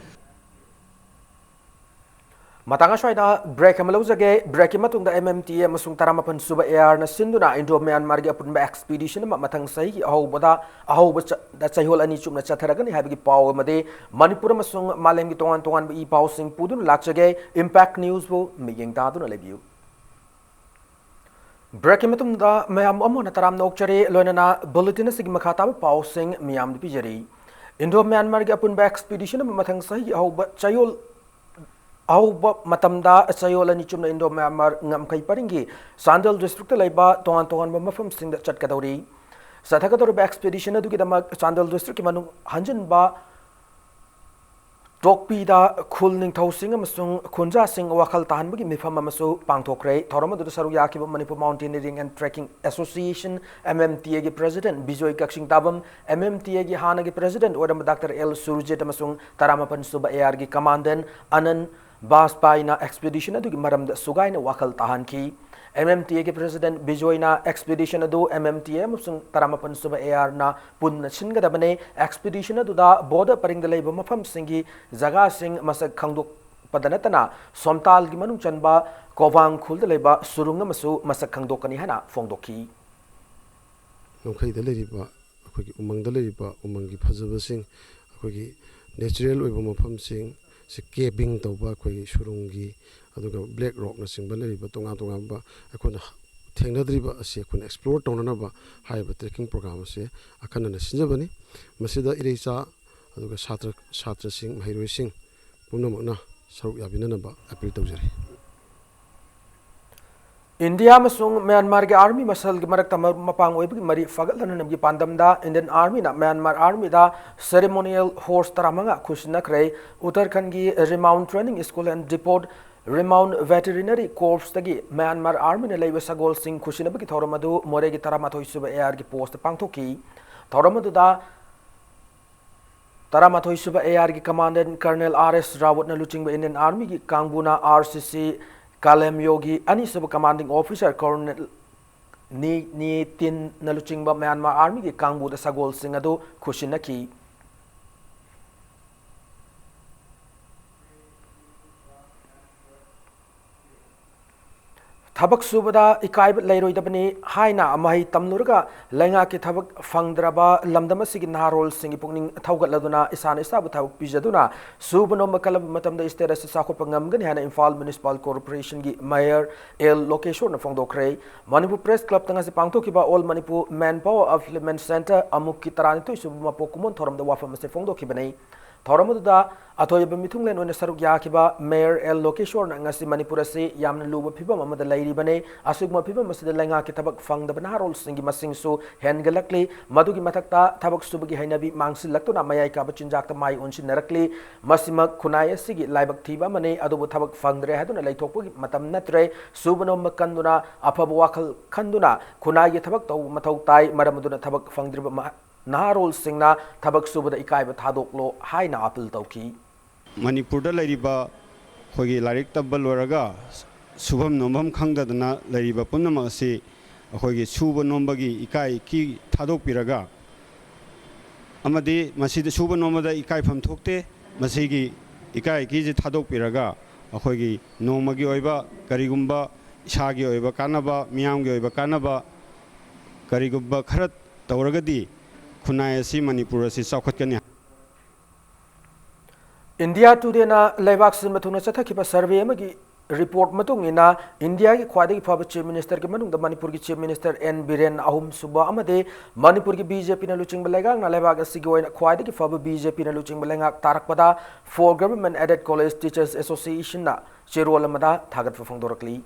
ꯃꯇꯥꯡ ꯑꯁ꯭ꯋꯥꯏꯗ break ꯑꯃ ꯂꯧꯖꯒꯦ꯫ Breakꯀꯤ ꯃꯇꯨꯡꯗ M M T A ꯑꯃꯁꯨꯡ ꯇꯔꯥꯃꯥꯄꯟ ꯁꯨꯕ A Rꯅ ꯁꯤꯟꯗꯨꯅ Indo Myanmarꯒꯤ ꯑꯄꯨꯟꯕ expedition ꯑꯃ ꯃꯊꯪ ꯆꯍꯤꯒꯤ ꯑꯍꯧꯕꯗ, ꯑꯍꯧꯕ ꯆ-, ꯗ ꯆꯌꯣꯜ ꯑꯅꯤ ꯆꯨꯞꯅ ꯆꯠꯊꯔꯒꯅꯤ ꯍꯥꯏꯕꯒꯤ ꯄꯥꯎ ꯑꯃꯗꯤ ꯃꯅꯤꯄꯨꯔ ꯑꯃꯁꯨꯡ ꯃꯥꯂꯦꯝꯒꯤ ꯇꯣꯉꯥꯟ ꯇꯣꯉꯥꯟꯕ ꯏ ꯄꯥꯎꯁꯤꯡ ꯄꯨꯗꯨꯅ ꯂꯥꯛꯆꯒꯦ꯫ Impact Newsꯕꯨ ꯃꯤꯠꯌꯦꯡ ꯇꯥꯗꯨꯅ ꯂꯩꯕꯤꯌꯨ꯫ Breakꯀꯤ ꯃꯇꯨꯡꯗ ꯃꯌꯥꯝ ꯑꯃꯨꯛ ꯍꯟꯅ ꯇꯔꯥꯝꯅ ꯑꯣꯛꯆꯔꯤ, ꯂꯣꯏꯅꯅ bulletin ꯑꯁꯤꯒꯤ ꯃꯈꯥ ꯇꯥꯕ ꯄꯥꯎꯁꯤꯡ ꯃꯤꯌꯥꯝꯗ ꯄꯤꯖꯔꯤ꯫ Indo Myanmarꯒꯤ ꯑꯄꯨꯟꯕ expedition ꯑꯃ ꯃꯊꯪ ꯆꯍꯤꯒꯤ ꯑꯍꯧꯕ ꯆꯌꯣꯜ, ꯑꯍꯧꯕ ꯃꯇꯝꯗ ꯆꯌꯣꯜ ꯑꯅꯤ ꯆꯨꯞꯅ Indo Myanmar ꯉꯝꯈꯩ ꯄꯔꯤꯡꯒꯤ ꯆꯥꯟꯗꯦꯜ districtꯇ ꯂꯩꯕ ꯇꯣꯉꯥꯟ ꯇꯣꯉꯥꯟꯕ ꯃꯐꯝꯁꯤꯡꯗ ꯆꯠꯀꯗꯧꯔꯤ꯫ ꯆꯠꯊꯒꯗꯧꯔꯤꯕ expedition ꯑꯗꯨꯒꯤꯗꯃꯛ ꯆꯥꯟꯗꯦꯜ districtꯀꯤ ꯃꯅꯨꯡ ꯍꯟꯖꯤꯟꯕ ꯇꯣꯛꯄꯤꯗ ꯈꯨꯜ ꯅꯤꯡꯊꯧꯁꯤꯡ ꯑꯃꯁꯨꯡ ꯈꯨꯟꯖꯥꯁꯤꯡ ꯋꯥꯈꯜ ꯇꯥꯍꯟꯕꯒꯤ ꯃꯤꯐꯝ ꯑꯃꯁꯨ ꯄꯥꯡꯊꯣꯛꯈ꯭ꯔꯦ꯫ ꯊꯧꯔꯝ ꯑꯗꯨꯗ ꯁꯔꯨꯛ ꯌꯥꯈꯤꯕ Manipur Mountaineering and Trekking Association, M M T Aꯒꯤ president Bijoy Kakching ꯇꯥꯕꯝ, M M T Aꯒꯤ ꯍꯥꯟꯅꯒꯤ president ꯑꯣꯏꯔꯝꯕ Doctor L ꯁꯨꯔꯖꯤꯠ ꯑꯃꯁꯨꯡ ꯇꯔꯥꯃꯥꯄꯟ ꯁꯨꯕ A Rꯒꯤ commandant ꯑꯅꯟ ꯕꯥꯖꯄꯥꯏꯅ expedition ꯑꯗꯨꯒꯤ ꯃꯔꯝꯗ ꯁꯨꯒꯥꯏꯅ ꯋꯥꯈꯜ ꯇꯥꯍꯟꯈꯤ꯫ M M T Aꯒꯤ president ꯕꯤꯖꯣꯏꯅ expedition ꯑꯗꯨ M M T A ꯑꯃꯁꯨꯡ ꯇꯔꯥꯃꯥꯄꯟ ꯁꯨꯕ A Rꯅ ꯄꯨꯟꯅ ꯁꯤꯟꯒꯗꯕꯅꯤ꯫ Expedition ꯑꯗꯨꯗ border ꯄꯔꯤꯡꯗ ꯂꯩꯕ ꯃꯐꯝꯁꯤꯡꯒꯤ ꯖꯒꯥꯁꯤꯡ ꯃꯁꯛ ꯈꯪꯗꯣꯛꯄꯗ ꯅꯠꯇꯅ ꯁꯣꯝꯇꯥꯜꯒꯤ ꯃꯅꯨꯡ ꯆꯟꯕ ꯀꯣꯕꯥꯡ ꯈꯨꯜꯗ ꯂꯩꯕ ꯁꯨꯔꯨꯡ ꯑꯃꯁꯨ ꯃꯁꯛ ꯈꯪꯗꯣꯛꯀꯅꯤ ꯍꯥꯏꯅ ꯐꯣꯡꯗꯣꯛꯈꯤ꯫ ꯉꯝꯈꯩꯗ ꯂꯩꯔꯤꯕ, ꯑꯩꯈꯣꯏꯒꯤ ꯎꯃꯪꯗ ꯂꯩꯔꯤꯕ ꯎꯃꯪꯒꯤ ꯐꯖꯕꯁꯤꯡ, ꯑꯩꯈꯣꯏꯒꯤ natural ꯑꯣꯏꯕ ꯃꯐꯝꯁꯤꯡ, ꯁꯤ cabbing ꯇꯧꯕ, ꯑꯩꯈꯣꯏꯒꯤ ꯁꯨꯔꯨꯡꯒꯤ, ꯑꯗꯨꯒ black rockꯅꯆꯤꯡꯕ ꯂꯩꯔꯤꯕ ꯇꯣꯉꯥꯟ ꯇꯣꯉꯥꯟꯕ ꯑꯩꯈꯣꯏꯅ ꯊꯦꯡꯅꯗ꯭ꯔꯤꯕ ꯑꯁꯤ ꯑꯩꯈꯣꯏꯅ explore ꯇꯧꯅꯅꯕ ꯍꯥꯏꯔꯤꯕ trekking program ꯑꯁꯤ ꯑꯈꯟꯅꯅ ꯁꯤꯟꯖꯕꯅꯤ꯫ ꯃꯁꯤꯗ ꯏꯔꯩꯆꯥ, ꯑꯗꯨꯒ ꯁꯥꯇ꯭ꯔ, ꯁꯥꯇ꯭ꯔꯁꯤꯡ, ꯃꯍꯩꯔꯣꯏꯁꯤꯡ ꯄꯨꯝꯅꯃꯛꯅ ꯁꯔꯨꯛ ꯌꯥꯕꯤꯅꯅꯕ appeal ꯇꯧꯖꯔꯤ꯫ ꯏꯟꯗꯤꯌꯥ ꯑꯃꯁꯨꯡ ꯃ꯭ꯌꯥꯟꯃꯥꯔꯒꯤ army ꯃꯁꯦꯜꯒꯤ ꯃꯔꯛꯇ ꯃꯔꯨꯞ ꯃꯄꯥꯡ ꯑꯣꯏꯕꯒꯤ ꯃꯔꯤ ꯐꯒꯠꯍꯟꯅꯕꯒꯤ ꯄꯥꯟꯗꯝꯗ Indian Armyꯅ ꯃ꯭ꯌꯥꯟꯃꯥꯔ Armyꯗ ceremonial horse ꯇꯔꯥꯃꯉꯥ ꯈꯨꯠꯁꯤꯟꯅꯈ꯭ꯔꯦ꯫ ꯎꯠꯇꯔꯈꯟꯒꯤ Renown Training School and Depot Renown Veterinary Corpsꯇꯒꯤ ꯃ꯭ꯌꯥꯟꯃꯥꯔ Armyꯅ ꯂꯩꯕ ꯁꯒꯣꯜꯁꯤꯡ ꯈꯨꯠꯁꯤꯟꯅꯕꯒꯤ ꯊꯧꯔꯝ ꯑꯗꯨ ꯃꯣꯔꯦꯒꯤ ꯇꯔꯥꯃꯥꯊꯣꯏ ꯁꯨꯕ A Rꯒꯤ post ꯄꯥꯡꯊꯣꯛꯈꯤ꯫ ꯊꯧꯔꯝ ꯑꯗꯨꯗ ꯇꯔꯥꯃꯥꯊꯣꯏ ꯁꯨꯕ A Rꯒꯤ commandant Colonel R S ꯔꯥꯋꯠꯅ ꯂꯨꯆꯤꯡꯕ Indian Armyꯒꯤ ꯀꯥꯡꯕꯨꯅ R C C ꯀꯥꯂꯦꯝꯌꯣꯒꯤ ꯑꯅꯤꯁꯨꯕ commanding officer Colonel ꯅꯤ, ꯅꯤ ꯇꯤꯟꯅ ꯂꯨꯆꯤꯡꯕ ꯃ꯭ꯌꯥꯟꯃꯥꯔ Armyꯒꯤ ꯀꯥꯡꯕꯨꯗ ꯁꯒꯣꯜꯁꯤꯡ ꯑꯗꯨ ꯈꯨꯠꯁꯤꯟꯅꯈꯤ꯫ ꯊꯕꯛ ꯁꯨꯕꯗ ꯏꯀꯥꯏꯕ ꯂꯩꯔꯣꯏꯗꯕꯅꯤ ꯍꯥꯏꯅ ꯃꯍꯩ ꯇꯝꯂꯨꯔꯒ ꯂꯩꯉꯥꯛꯀꯤ ꯊꯕꯛ ꯐꯪꯗ꯭ꯔꯕ ꯂꯝꯗꯝ ꯑꯁꯤꯒꯤ ꯅꯍꯥꯔꯣꯜꯁꯤꯡꯒꯤ ꯄꯨꯛꯅꯤꯡ ꯊꯧꯒꯠꯂꯗꯨꯅ ꯏꯁꯥꯅ ꯏꯁꯥꯕꯨ ꯊꯕꯛ ꯄꯤꯖꯗꯨꯅ ꯁꯨꯕ ꯅꯣꯝꯕ ꯀꯜꯂꯕ ꯃꯇꯝꯗ state ꯑꯁꯤ ꯆꯥꯎꯈꯠꯄ ꯉꯝꯒꯅꯤ ꯍꯥꯏꯅ ꯏꯝꯐꯥꯜ ꯃ꯭ꯌꯨꯅꯤꯁꯤꯄꯥꯜ ꯀꯣꯔꯄꯣꯔꯦꯁꯟꯒꯤ ꯃꯦꯌꯔ ꯑꯦꯜ ꯂꯣꯀꯦꯁꯣꯔꯅ ꯐꯣꯡꯗꯣꯛꯈ꯭ꯔꯦ꯫ ꯃꯅꯤꯄꯨꯔ ꯄ꯭ꯔꯦꯁ ꯀ꯭ꯂꯕꯇ ꯉꯁꯤ ꯄꯥꯡꯊꯣꯛꯈꯤꯕ All Manipur Manpower Upliftment Centre ꯑꯃꯨꯛꯀꯤ ꯇꯔꯥꯅꯤꯊꯣꯏ ꯁꯨꯕ ꯃꯄꯣꯛ ꯀꯨꯝꯑꯣꯟ ꯊꯧꯔꯝꯗ ꯋꯥꯐꯝ ꯑꯁꯤ ꯐꯣꯡꯗꯣꯛꯈꯤꯕꯅꯤ꯫ ꯊꯧꯔꯝ ꯑꯗꯨꯗ ꯑꯊꯣꯏꯕ ꯃꯤꯊꯨꯡꯂꯦꯟ ꯑꯣꯏꯅ ꯁꯔꯨꯛ ꯌꯥꯈꯤꯕ ꯃꯦꯌꯔ ꯑꯦꯜ ꯂꯣꯀꯦꯁꯣꯔꯅ ꯉꯁꯤ ꯃꯅꯤꯄꯨꯔ ꯑꯁꯤ ꯌꯥꯝꯅ ꯂꯨꯕ ꯐꯤꯕꯝ ꯑꯃꯗ ꯂꯩꯔꯤꯕꯅꯤ꯫ ꯑꯁꯤꯒꯨꯝꯕ ꯐꯤꯕꯝ ꯑꯁꯤꯗ ꯂꯩꯉꯥꯛꯀꯤ ꯊꯕꯛ ꯐꯪꯗꯕ ꯅꯍꯥꯔꯣꯜꯁꯤꯡꯒꯤ ꯃꯁꯤꯡꯁꯨ ꯍꯦꯟꯒꯠꯂꯛꯂꯤ꯫ ꯃꯗꯨꯒꯤ ꯃꯊꯛꯇ ꯊꯕꯛ ꯁꯨꯕꯒꯤ ꯍꯩꯅꯕꯤ ꯃꯥꯡꯁꯤꯜꯂꯛꯇꯨꯅ ꯃꯌꯥꯏ ꯀꯥꯕ ꯆꯤꯟꯖꯥꯛꯇ ꯃꯥꯏ ꯑꯣꯟꯁꯤꯟꯅꯔꯛꯂꯤ꯫ ꯃꯁꯤꯃꯛ ꯈꯨꯟꯅꯥꯏ ꯑꯁꯤꯒꯤ ꯂꯥꯏꯕꯛ ꯊꯤꯕ ꯑꯃꯅꯤ꯫ ꯑꯗꯨꯕꯨ ꯊꯕꯛ ꯐꯪꯗ꯭ꯔꯦ ꯍꯥꯏꯗꯨꯅ ꯂꯩꯊꯣꯛꯄꯒꯤ ꯃꯇꯝ ꯅꯠꯇ꯭ꯔꯦ꯫ ꯁꯨꯕ ꯅꯣꯝꯕ ꯀꯟꯗꯨꯅ ꯑꯐꯕ ꯋꯥꯈꯜ ꯈꯟꯗꯨꯅ ꯈꯨꯟꯅꯥꯏꯒꯤ ꯊꯕꯛ ꯇꯧꯕ ꯃꯊꯧ ꯇꯥꯏ꯫ ꯃꯔꯝ ꯑꯗꯨꯅ ꯊꯕꯛ ꯐꯪꯗ꯭ꯔꯤꯕ ꯃꯍ-, ꯅꯍꯥꯔꯣꯜꯁꯤꯡꯅ ꯊꯕꯛ ꯁꯨꯕꯗ ꯏꯀꯥꯏꯕ ꯊꯥꯗꯣꯛꯂꯣ ꯍꯥꯏꯅ ꯑꯥꯄꯤꯜ ꯇꯧꯈꯤ꯫ ꯃꯅꯤꯄꯨꯔꯗ ꯂꯩꯔꯤꯕ ꯑꯩꯈꯣꯏꯒꯤ ꯂꯥꯏꯔꯤꯛ ꯇꯝꯕ ꯂꯣꯏꯔꯒ ꯁꯨꯐꯝ ꯅꯣꯝꯐꯝ ꯈꯪꯗꯗꯅ ꯂꯩꯔꯤꯕ ꯄꯨꯝꯅꯃꯛ ꯑꯁꯤ ꯑꯩꯈꯣꯏꯒꯤ ꯁꯨꯕ ꯅꯣꯝꯕꯒꯤ ꯏꯀꯥꯏ ꯏꯀꯤ ꯊꯥꯗꯣꯛꯄꯤꯔꯒ, ꯑꯃꯗꯤ ꯃꯁꯤꯗ ꯁꯨꯕ ꯅꯣꯝꯕꯗ ꯏꯀꯥꯏꯐꯝ ꯊꯣꯛꯇꯦ꯫ ꯃꯁꯤꯒꯤ ꯏꯀꯥꯏ ꯏꯀꯤꯁꯤ ꯊꯥꯗꯣꯛꯄꯤꯔꯒ ꯑꯩꯈꯣꯏꯒꯤ ꯅꯣꯡꯃꯒꯤ ꯑꯣꯏꯕ ꯀꯔꯤꯒꯨꯝꯕ ꯏꯁꯥꯒꯤ ꯑꯣꯏꯕ ꯀꯥꯟꯅꯕ, ꯃꯤꯌꯥꯝꯒꯤ ꯑꯣꯏꯕ ꯀꯥꯟꯅꯕ ꯀꯔꯤꯒꯨꯝꯕ ꯈꯔ ꯇꯧꯔꯒꯗꯤ ꯈꯨꯟꯅꯥꯏ ꯑꯁꯤ, ꯃꯅꯤꯄꯨꯔ ꯑꯁꯤ ꯆꯥꯎꯈꯠꯀꯅꯤ꯫ ꯏꯟꯗꯤꯌꯥ ꯇꯨꯗꯦꯅ ꯂꯩꯕꯥꯛ ꯁꯤꯟꯕ ꯊꯨꯡꯅ ꯆꯠꯊꯈꯤꯕ ꯁꯔꯚꯦ ꯑꯃꯒꯤ ꯔꯤꯄꯣꯔꯠ ꯃꯇꯨꯡ ꯏꯟꯅ ꯏꯟꯗꯤꯌꯥꯒꯤ ꯈ꯭ꯋꯥꯏꯗꯒꯤ ꯐꯕ ꯆꯤꯐ ꯃꯤꯅꯤꯁꯇꯔꯒꯤ ꯃꯅꯨꯡꯗ ꯃꯅꯤꯄꯨꯔꯒꯤ ꯆꯤꯐ ꯃꯤꯅꯤꯁꯇꯔ ꯑꯦꯟ ꯕꯤꯔꯦꯟ ꯑꯍꯨꯝꯁꯨꯕ ꯑꯃꯗꯤ ꯃꯅꯤꯄꯨꯔꯒꯤ ꯕꯤ ꯖꯦ ꯄꯤꯅ ꯂꯨꯆꯤꯡꯕ ꯂꯩꯉꯥꯛꯅ ꯂꯩꯕꯥꯛ ꯑꯁꯤꯒꯤ ꯑꯣꯏꯅ ꯈ꯭ꯋꯥꯏꯗꯒꯤ ꯐꯕ ꯕꯤ ꯖꯦ ꯄꯤꯅ ꯂꯨꯆꯤꯡꯕ ꯂꯩꯉꯥꯛ ꯇꯥꯔꯛꯄꯗ Four Government Aided College Teachers Associationꯅ ꯆꯦꯔꯣꯜ ꯑꯃꯗ ꯊꯥꯒꯠꯄ ꯐꯣꯡꯗꯣꯔꯛꯂꯤ꯫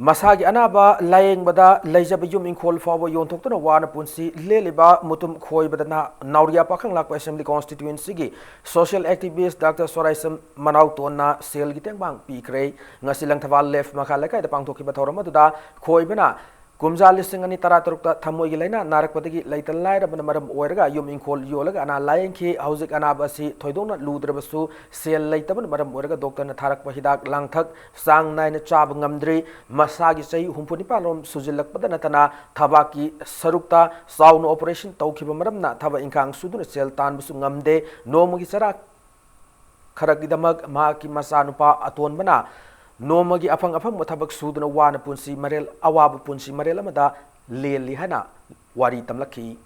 ꯃꯁꯥꯒꯤ ꯑꯅꯥꯕ ꯂꯥꯌꯦꯡꯕꯗ ꯂꯩꯖꯕ ꯌꯨꯝ ꯏꯪꯈꯣꯜ ꯐꯥꯎꯕ ꯌꯣꯟꯊꯣꯛꯇꯨꯅ ꯋꯥꯅ ꯄꯨꯟꯁꯤ ꯂꯦꯜꯂꯤꯕ ꯃꯨꯇꯨꯝ ꯈꯣꯏꯕꯗ ꯅꯍꯥ-, ꯅꯥꯎꯔꯤꯌꯥ ꯄꯥꯈꯪꯂꯥꯛꯄ Assembly Constituencyꯒꯤ social activist Doctor ꯁꯣꯔꯥꯏꯁꯝ ꯃꯅꯥꯎꯇꯣꯟꯅ ꯁꯦꯜꯒꯤ ꯇꯦꯡꯕꯥꯡ ꯄꯤꯈ꯭ꯔꯦ꯫ ꯉꯁꯤ ꯂꯪꯊꯕꯥꯜ ꯂꯦꯐ ꯃꯈꯥ ꯂꯩꯀꯥꯏꯗ ꯄꯥꯡꯊꯣꯛꯈꯤꯕ ꯊꯧꯔꯝ ꯑꯗꯨꯗ ꯈꯣꯏꯕꯅ ꯀꯨꯝꯖꯥ ꯂꯤꯁꯤꯡ ꯑꯅꯤ ꯇꯔꯥꯇꯔꯨꯛꯇ ꯊꯃꯣꯏꯒꯤ ꯂꯥꯏꯅꯥ ꯅꯥꯔꯛꯄꯗꯒꯤ ꯂꯩꯇ ꯂꯥꯏꯔꯕꯅ ꯃꯔꯝ ꯑꯣꯏꯔꯒ ꯌꯨꯝ ꯏꯪꯈꯣꯜ ꯌꯣꯜꯂꯒ ꯑꯅꯥ ꯂꯥꯌꯦꯡꯈꯤ꯫ ꯍꯧꯖꯤꯛ ꯑꯅꯥꯕ ꯑꯁꯤ ꯊꯣꯏꯗꯣꯛꯅ ꯂꯨꯗ꯭ꯔꯕꯁꯨ ꯁꯦꯜ ꯂꯩꯇꯕꯅ ꯃꯔꯝ ꯑꯣꯏꯔꯒ ꯗꯣꯛꯇꯔꯅ ꯊꯥꯔꯛꯄ ꯍꯤꯗꯥꯛ ꯂꯥꯡꯊꯛ ꯆꯥꯡ ꯅꯥꯏꯅ ꯆꯥꯕ ꯉꯝꯗ꯭ꯔꯤ꯫ ꯃꯁꯥꯒꯤ ꯆꯍꯤ ꯍꯨꯝꯐꯨ ꯅꯤꯄꯥꯟ ꯔꯣꯝ ꯁꯨꯖꯤꯜꯂꯛꯄꯗ ꯅꯠꯇꯅ ꯊꯕꯥꯛꯀꯤ ꯁꯔꯨꯛꯇ ꯆꯥꯎꯅ operation ꯇꯧꯈꯤꯕ ꯃꯔꯝꯅ ꯊꯕꯛ ꯏꯪꯈꯥꯡ ꯁꯨꯗꯨꯅ ꯁꯦꯜ ꯇꯥꯟꯕꯁꯨ ꯉꯝꯗꯦ꯫ ꯅꯣꯡꯃꯒꯤ ꯆꯔꯥ ꯈꯔꯒꯤꯗꯃꯛ ꯃꯍꯥꯛꯀꯤ ꯃꯆꯥꯅꯨꯄꯥ ꯑꯇꯣꯟꯕꯅ ꯅꯣꯡꯃꯒꯤ ꯑꯐꯪ ꯑꯐꯪꯕ ꯊꯕꯛ ꯁꯨꯗꯨꯅ ꯋꯥꯅ ꯄꯨꯟꯁꯤ ꯃꯔꯦꯜ, ꯑꯋꯥꯕ ꯄꯨꯟꯁꯤ ꯃꯔꯦꯜ ꯑꯃꯗ ꯂꯦꯜꯂꯤ ꯍꯥꯏꯅ ꯋꯥꯔꯤ ꯇꯝꯂꯛꯈꯤ꯫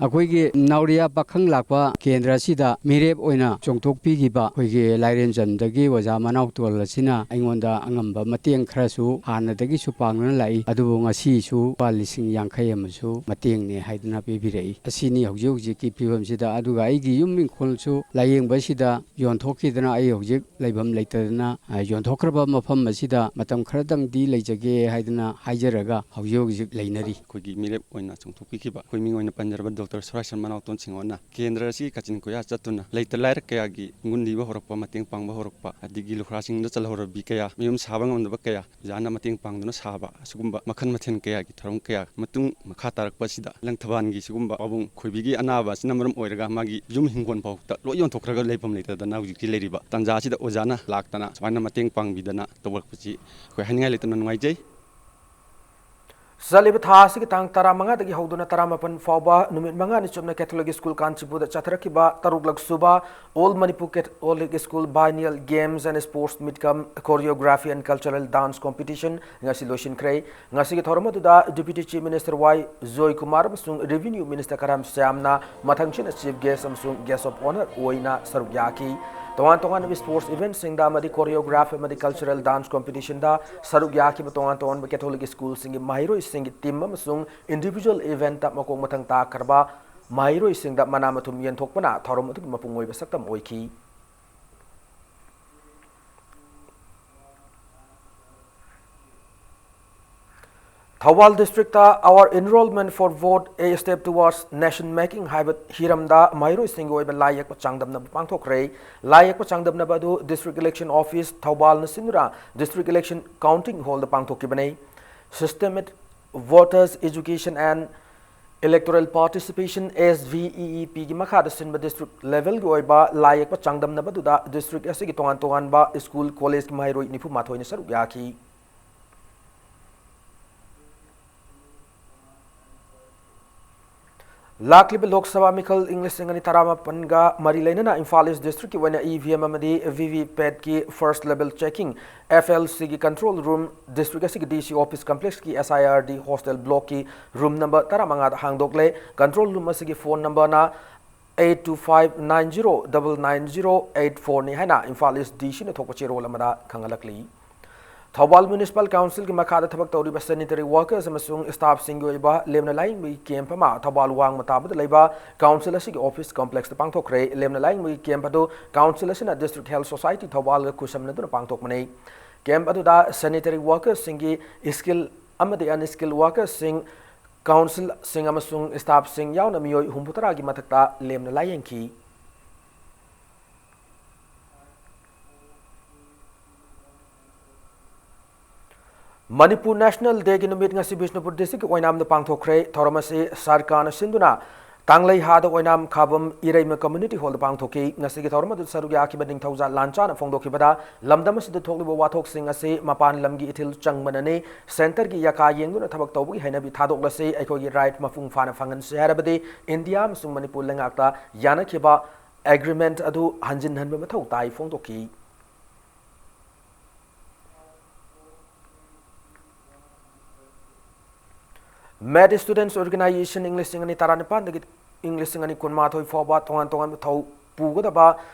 ꯑꯩꯈꯣꯏꯒꯤ ꯅꯥꯎꯔꯤꯌꯥ ꯄꯥꯈꯪ ꯂꯥꯛꯄ ꯀꯦꯟꯗ꯭ꯔ ꯑꯁꯤꯗ ꯃꯤꯔꯦꯞ ꯑꯣꯏꯅ ꯆꯣꯡꯊꯣꯛꯄꯤꯈꯤꯕ ꯑꯩꯈꯣꯏꯒꯤ ꯂꯥꯏꯔꯦꯝꯆꯟꯗꯒꯤ ꯑꯣꯖꯥ ꯃꯅꯥꯎꯇꯣꯟ ꯑꯁꯤꯅ ꯑꯩꯉꯣꯟꯗ ꯑꯉꯝꯕ ꯃꯇꯦꯡ ꯈꯔꯁꯨ ꯍꯥꯟꯅꯗꯒꯤꯁꯨ ꯄꯥꯡꯗꯨꯅ ꯂꯥꯛꯏ꯫ ꯑꯗꯨꯕꯨ ꯉꯁꯤꯁꯨ ꯂꯨꯄꯥ ꯂꯤꯁꯤꯡ ꯌꯥꯡꯈꯩ ꯑꯃꯁꯨ ꯃꯇꯦꯡꯅꯦ ꯍꯥꯏꯗꯨꯅ ꯄꯤꯕꯤꯔꯛꯏ꯫ ꯑꯁꯤꯅꯤ ꯍꯧꯖꯤꯛ ꯍꯧꯖꯤꯛꯀꯤ ꯐꯤꯕꯝꯁꯤꯗ꯫ ꯑꯗꯨꯒ ꯑꯩꯒꯤ ꯌꯨꯝ ꯏꯪꯈꯣꯜꯁꯨ ꯂꯥꯏꯌꯦꯡꯕꯁꯤꯗ ꯌꯣꯟꯊꯣꯛꯈꯤꯗꯅ ꯑꯩ ꯍꯧꯖꯤꯛ ꯂꯩꯐꯝ ꯂꯩꯇꯗꯅ, ꯑ, ꯌꯣꯟꯊꯣꯛꯈ꯭ꯔꯕ ꯃꯐꯝ ꯑꯁꯤꯗ ꯃꯇꯝ ꯈꯔꯗꯪꯗꯤ ꯂꯩꯖꯒꯦ ꯍꯥꯏꯗꯨꯅ ꯍꯥꯏꯖꯔꯒ ꯍꯧꯖꯤꯛ ꯍꯧꯖꯤꯛ ꯂꯩꯅꯔꯤ꯫ ꯑꯩꯈꯣꯏꯒꯤ ꯃꯤꯔꯦꯞ ꯑꯣꯏꯅ ꯆꯣꯡꯊꯣꯛꯄꯤꯈꯤꯕ ꯑꯩꯈꯣꯏ ꯃꯤꯡ ꯑꯣꯏꯅ ꯄꯟꯖꯔꯕ ꯗꯣꯛꯇꯔ ꯁꯣꯔꯥꯏꯁꯟ ꯃꯅꯥꯎꯇꯣꯟ ꯁꯤꯡꯉꯣꯟꯅ ꯀꯦꯟꯗ꯭ꯔ ꯑꯁꯤꯒꯤ ꯀꯥꯆꯤꯟ ꯀꯣꯌꯥ ꯆꯠꯇꯨꯅ ꯂꯩꯇ ꯂꯥꯏꯔ ꯀꯌꯥꯒꯤ ꯃꯤꯉꯣꯟ ꯂꯤꯕ ꯍꯧꯔꯛꯄ, ꯃꯇꯦꯡ ꯄꯥꯡꯕ ꯍꯧꯔꯛꯄ, ꯑꯗꯒꯤ ꯂꯨꯈ꯭ꯔꯥꯁꯤꯡꯗ ꯆꯜꯍꯧꯔꯕꯤ ꯀꯌꯥ, ꯃꯌꯨꯝ ꯁꯥꯕ ꯉꯝꯗꯕ ꯀꯌꯥ ꯑꯣꯖꯥꯅ ꯃꯇꯦꯡ ꯄꯥꯡꯗꯨꯅ ꯁꯥꯕ, ꯑꯁꯤꯒꯨꯝꯕ ꯃꯈꯜ ꯃꯊꯦꯜ ꯀꯌꯥꯒꯤ ꯊꯧꯔꯝ ꯀꯌꯥ ꯃꯇꯨꯡ ꯃꯈꯥ ꯇꯥꯔꯛꯄ ꯑꯁꯤꯗ ꯂꯪꯊꯕꯥꯜꯒꯤ ꯁꯤꯒꯨꯝꯕ ꯄꯥꯕꯨꯡ ꯈꯣꯏꯕꯤꯒꯤ ꯑꯅꯥꯕ ꯑꯁꯤꯅ ꯃꯔꯝ ꯑꯣꯏꯔꯒ ꯃꯥꯒꯤ ꯌꯨꯝ ꯍꯤꯡꯒꯣꯜ ꯐꯥꯎꯗ ꯂꯣꯏ ꯌꯣꯟꯊꯣꯛꯈ꯭ꯔꯒ ꯂꯩꯐꯝ ꯂꯩꯇꯗꯅ ꯍꯧꯖꯤꯛꯇꯤ ꯂꯩꯔꯤꯕ ꯇꯥꯟꯖꯥ ꯑꯁꯤꯗ ꯑꯣꯖꯥꯅ ꯂꯥꯛꯇꯅ ꯁꯨꯃꯥꯏꯅ ꯃꯇꯦꯡ ꯄꯥꯡꯕꯤꯗꯅ ꯇꯧꯔꯛꯄꯁꯤ ꯑꯩꯈꯣꯏ ꯍꯥꯏꯅꯤꯡꯉꯥꯏ ꯂꯩꯇꯅ ꯅꯨꯡꯉꯥꯏꯖꯩ꯫ ꯆꯠꯂꯤꯕ ꯊꯥ ꯑꯁꯤꯒꯤ ꯇꯥꯡ ꯇꯔꯥꯃꯉꯥꯗꯒꯤ ꯍꯧꯗꯨꯅ ꯇꯔꯥꯃꯥꯄꯟ ꯐꯥꯎꯕ ꯅꯨꯃꯤꯠ ꯃꯉꯥꯅꯤ ꯆꯨꯞꯅ Catholic School ꯀꯥꯟꯆꯤꯄꯨꯔꯗ ꯆꯠꯊꯔꯛꯈꯤꯕ ꯇꯔꯨꯛꯂꯛ ꯁꯨꯕ All Manipur Catholic School Biennial Games and Sports Meet cum Choreography and Cultural Dance Competition ꯉꯁꯤ ꯂꯣꯏꯁꯤꯟꯈ꯭ꯔꯦ꯫ ꯉꯁꯤꯒꯤ ꯊꯧꯔꯝ ꯑꯗꯨꯗ Deputy Chief Minister ꯋꯥꯏ ꯖꯣꯏꯀꯨꯃꯥꯔ ꯑꯃꯁꯨꯡ Revenue Minister ꯀꯔꯝ ꯁ꯭ꯌꯥꯝꯅ ꯃꯊꯪꯁꯤꯠꯅ Chief Guest ꯑꯃꯁꯨꯡ Guest of Honour ꯑꯣꯏꯅ ꯁꯔꯨꯛ ꯌꯥꯈꯤ꯫ ꯇꯣꯉꯥꯟ ꯇꯣꯉꯥꯟꯕ sports eventꯁꯤꯡꯗ ꯑꯃꯗꯤ choreography ꯑꯃꯗꯤ cultural dance competitionꯗ ꯁꯔꯨꯛ ꯌꯥꯈꯤꯕ ꯇꯣꯉꯥꯟ ꯇꯣꯉꯥꯟꯕ Catholic schoolꯁꯤꯡꯒꯤ ꯃꯍꯩꯔꯣꯏꯁꯤꯡꯒꯤ team ꯑꯃꯁꯨꯡ individual eventꯇ ꯃꯀꯣꯛ ꯃꯊꯪ ꯇꯥꯈ꯭ꯔꯕ ꯃꯍꯩꯔꯣꯏꯁꯤꯡꯗ ꯃꯅꯥ ꯃꯊꯨꯝ ꯌꯦꯟꯊꯣꯛꯄꯅ ꯊꯧꯔꯝ ꯑꯗꯨꯒꯤ ꯃꯄꯨꯡ ꯑꯣꯏꯕ ꯁꯛꯇꯝ ꯑꯣꯏꯈꯤ꯫ Thoubal districtꯇ Our Enrollment for Vote, A Step Towards Nation Making ꯍꯥꯏꯕ ꯍꯤꯔꯝꯗ ꯃꯍꯩꯔꯣꯏꯁꯤꯡꯒꯤ ꯑꯣꯏꯕ ꯂꯥꯏ ꯌꯦꯛꯄ ꯆꯥꯡꯗꯝꯅꯕ ꯄꯥꯡꯊꯣꯛꯈ꯭ꯔꯦ꯫ ꯂꯥꯏ ꯌꯦꯛꯄ ꯆꯥꯡꯗꯝꯅꯕ ꯑꯗꯨ District Election Office ꯊꯧꯕꯥꯜꯅ ꯁꯤꯟꯗꯨꯅ District Election Counting Hallꯗ ꯄꯥꯡꯊꯣꯛꯈꯤꯕꯅꯤ꯫ Systemic Voters Education and Electoral Participation, SVEEPꯒꯤ ꯃꯈꯥꯗ ꯁꯤꯟꯕ district levelꯒꯤ ꯑꯣꯏꯕ ꯂꯥꯏ ꯌꯦꯛꯄ ꯆꯥꯡꯗꯝꯅꯕꯗꯨꯗ district ꯑꯁꯤꯒꯤ ꯇꯣꯉꯥꯟ ꯇꯣꯉꯥꯟꯕ school, collegeꯀꯤ ꯃꯍꯩꯔꯣꯏ ꯅꯤꯐꯨ ꯃꯥꯊꯣꯏꯅ ꯁꯔꯨꯛ ꯌꯥꯈꯤ꯫ ꯂꯥꯛꯂꯤꯕ ꯂꯣꯛ ꯁꯚꯥ ꯃꯤꯈꯜ ꯏꯪ ꯂꯤꯁꯤꯡ ꯑꯅꯤ ꯇꯔꯥꯃꯥꯄꯟꯒ ꯃꯔꯤ ꯂꯩꯅꯅ ꯏꯝꯐꯥꯜ ꯏꯁ ꯗꯤꯁꯇ꯭ꯔꯤꯛꯀꯤ ꯑꯣꯏꯅ ꯏ ꯚꯤ ꯑꯦꯝ ꯑꯃꯗꯤ ꯚꯤ ꯚꯤ ꯄꯦꯠꯀꯤ first level checking, F L ꯁꯤꯒꯤ ꯀꯟꯇ꯭ꯔꯣꯜ ꯔꯨꯝ ꯗꯤꯁꯇ꯭ꯔꯤꯛ ꯑꯁꯤꯒꯤ ꯗꯤ ꯁꯤ ꯑꯣꯐꯤꯁ ꯀꯝꯄ꯭ꯂꯦꯛꯁꯀꯤ S I R D hostel ꯕ꯭ꯂꯣꯛꯀꯤ ꯔꯨꯝ ꯅꯝꯕꯔ ꯇꯔꯥꯃꯉꯥꯗ ꯍꯥꯡꯗꯣꯛꯂꯦ꯫ ꯀꯟꯇ꯭ꯔꯣꯜ ꯔꯨꯝ ꯑꯁꯤꯒꯤ ꯐꯣꯟ ꯅꯝꯕꯔꯅ eight two five nine zero double nine zero eight four ꯅꯤ ꯍꯥꯏꯅ ꯏꯝꯐꯥꯜ ꯏꯁ ꯗꯤ ꯁꯤꯅ ꯊꯣꯛꯄ ꯆꯦꯔꯣꯜ ꯑꯃꯗ ꯈꯪꯍꯜꯂꯛꯂꯤ꯫ ꯊꯧꯕꯥꯜ ꯃ꯭ꯌꯨꯅꯤꯁꯤꯄꯥꯜ ꯀꯥꯎꯟꯁꯤꯜꯒꯤ ꯃꯈꯥꯗ ꯊꯕꯛ ꯇꯧꯔꯤꯕ ꯁꯦꯅꯤꯇꯔꯤ ꯋꯥꯔꯀꯔꯁ ꯑꯃꯁꯨꯡ ꯁ꯭ꯇꯥꯐꯁꯤꯡꯒꯤ ꯑꯣꯏꯕ ꯂꯦꯝꯅ ꯂꯥꯌꯦꯡꯕꯒꯤ ꯀꯦꯝꯞ ꯑꯃ ꯊꯧꯕꯥꯜ ꯋꯥꯡꯃ ꯇꯥꯕꯗ ꯂꯩꯕ ꯀꯥꯎꯟꯁꯤꯜ ꯑꯁꯤꯒꯤ ꯑꯣꯐꯤꯁ ꯀꯣꯝꯄ꯭ꯂꯦꯛꯁꯇ ꯄꯥꯡꯊꯣꯛꯈ꯭ꯔꯦ꯫ ꯂꯦꯝꯅ ꯂꯥꯌꯦꯡꯕꯒꯤ ꯀꯦꯝꯞ ꯑꯗꯨ ꯀꯥꯎꯟꯁꯤꯜ ꯑꯁꯤꯅ ꯗꯤꯁꯇ꯭ꯔꯤꯛ ꯍꯦꯜꯊ ꯁꯣꯁꯥꯏꯇꯤ ꯊꯧꯕꯥꯜꯒ ꯈꯨꯠꯁꯝꯅꯗꯨꯅ ꯄꯥꯡꯊꯣꯛꯄꯅꯤ꯫ ꯀꯦꯝꯞ ꯑꯗꯨꯗ ꯁꯦꯅꯤꯇꯔꯤ ꯋꯥꯔꯀꯔꯁꯤꯡꯒꯤ ꯁ꯭ꯀꯤꯜ ꯑꯃꯗꯤ ꯑꯟꯁ꯭ꯀꯤꯜ ꯋꯥꯔꯀꯔꯁꯤꯡ, ꯀꯥꯎꯟꯁꯤꯜꯁꯤꯡ ꯑꯃꯁꯨꯡ ꯁ꯭ꯇꯥꯐꯁꯤꯡ ꯌꯥꯎꯅ ꯃꯤꯑꯣꯏ ꯍꯨꯝꯐꯨꯇꯔꯥꯒꯤ ꯃꯊꯛꯇ ꯂꯦꯝꯅ ꯂꯥꯌꯦꯡꯈꯤ꯫ ꯃꯅꯤꯄꯨꯔ ꯅꯦꯁꯅꯦꯜ ꯗꯦꯒꯤ ꯅꯨꯃꯤꯠ ꯉꯁꯤ ꯕꯤꯁꯅꯨꯄꯨꯔ ꯗꯤꯁꯇ꯭ꯔꯤꯛꯀꯤ ꯑꯣꯏꯅꯥꯝꯗ ꯄꯥꯡꯊꯣꯛꯈ꯭ꯔꯦ꯫ ꯊꯧꯔꯝ ꯑꯁꯤ ꯁꯔꯀꯥꯔꯅ ꯁꯤꯟꯗꯨꯅ ꯀꯥꯡꯂꯩꯍꯥꯗ ꯑꯣꯏꯅꯥꯝ ꯈꯥꯕꯝ ꯏꯔꯩꯃ ꯀꯝꯃ꯭ꯌꯨꯅꯤꯇꯤ ꯍꯣꯜꯗ ꯄꯥꯡꯊꯣꯛꯈꯤ꯫ ꯉꯁꯤꯒꯤ ꯊꯧꯔꯝ ꯑꯗꯨꯗ ꯁꯔꯨꯛ ꯌꯥꯈꯤꯕ ꯅꯤꯡꯊꯧꯖꯥ ꯂꯥꯟꯆꯥꯅ ꯐꯣꯡꯗꯣꯛꯈꯤꯕꯗ, ꯂꯝꯗꯝ ꯑꯁꯤꯗ ꯊꯣꯛꯂꯤꯕ ꯋꯥꯊꯣꯛꯁꯤꯡ ꯑꯁꯤ ꯃꯄꯥꯟ ꯂꯝꯒꯤ ꯏꯊꯤꯜ ꯆꯪꯕꯅꯅꯤ꯫ ꯁꯦꯟꯇꯔꯒꯤ ꯌꯥꯀꯥ ꯌꯦꯡꯗꯨꯅ ꯊꯕꯛ ꯇꯧꯕꯒꯤ ꯍꯩꯅꯕꯤ ꯊꯥꯗꯣꯛꯂꯁꯤ꯫ ꯑꯩꯈꯣꯏꯒꯤ ꯔꯥꯏꯠ ꯃꯄꯨꯡ ꯐꯥꯅ ꯐꯪꯍꯟꯁꯤ ꯍꯥꯏꯔꯕꯗꯤ ꯏꯟꯗꯤꯌꯥ ꯑꯃꯁꯨꯡ ꯃꯅꯤꯄꯨꯔ ꯂꯩꯉꯥꯛꯇ ꯌꯥꯅꯈꯤꯕ ꯑꯦꯒ꯭ꯔꯤꯃꯦꯟꯠ ꯑꯗꯨ ꯍꯟꯖꯤꯟꯍꯟꯕ ꯃꯊꯧ ꯇꯥꯏ ꯐꯣꯡꯗꯣꯛꯈꯤ꯫ ꯃꯦꯠ ꯁ꯭ꯇꯨꯗꯦꯟꯠꯁ ꯑꯣꯔꯒꯅꯥꯏꯖꯦꯁꯟ ꯏꯪ ꯂꯤꯁꯤꯡ ꯑꯅꯤ ꯇꯔꯥꯅꯤꯄꯥꯟꯗꯒꯤ ꯏꯪ ꯂꯤꯁꯤꯡ ꯑꯅꯤ ꯀꯨꯟꯃꯥꯊꯣꯏ ꯐꯥꯎꯕ ꯇꯣꯉꯥꯟ ꯇꯣꯉꯥꯟꯕ ꯊꯧ ꯄꯨꯒꯗꯕ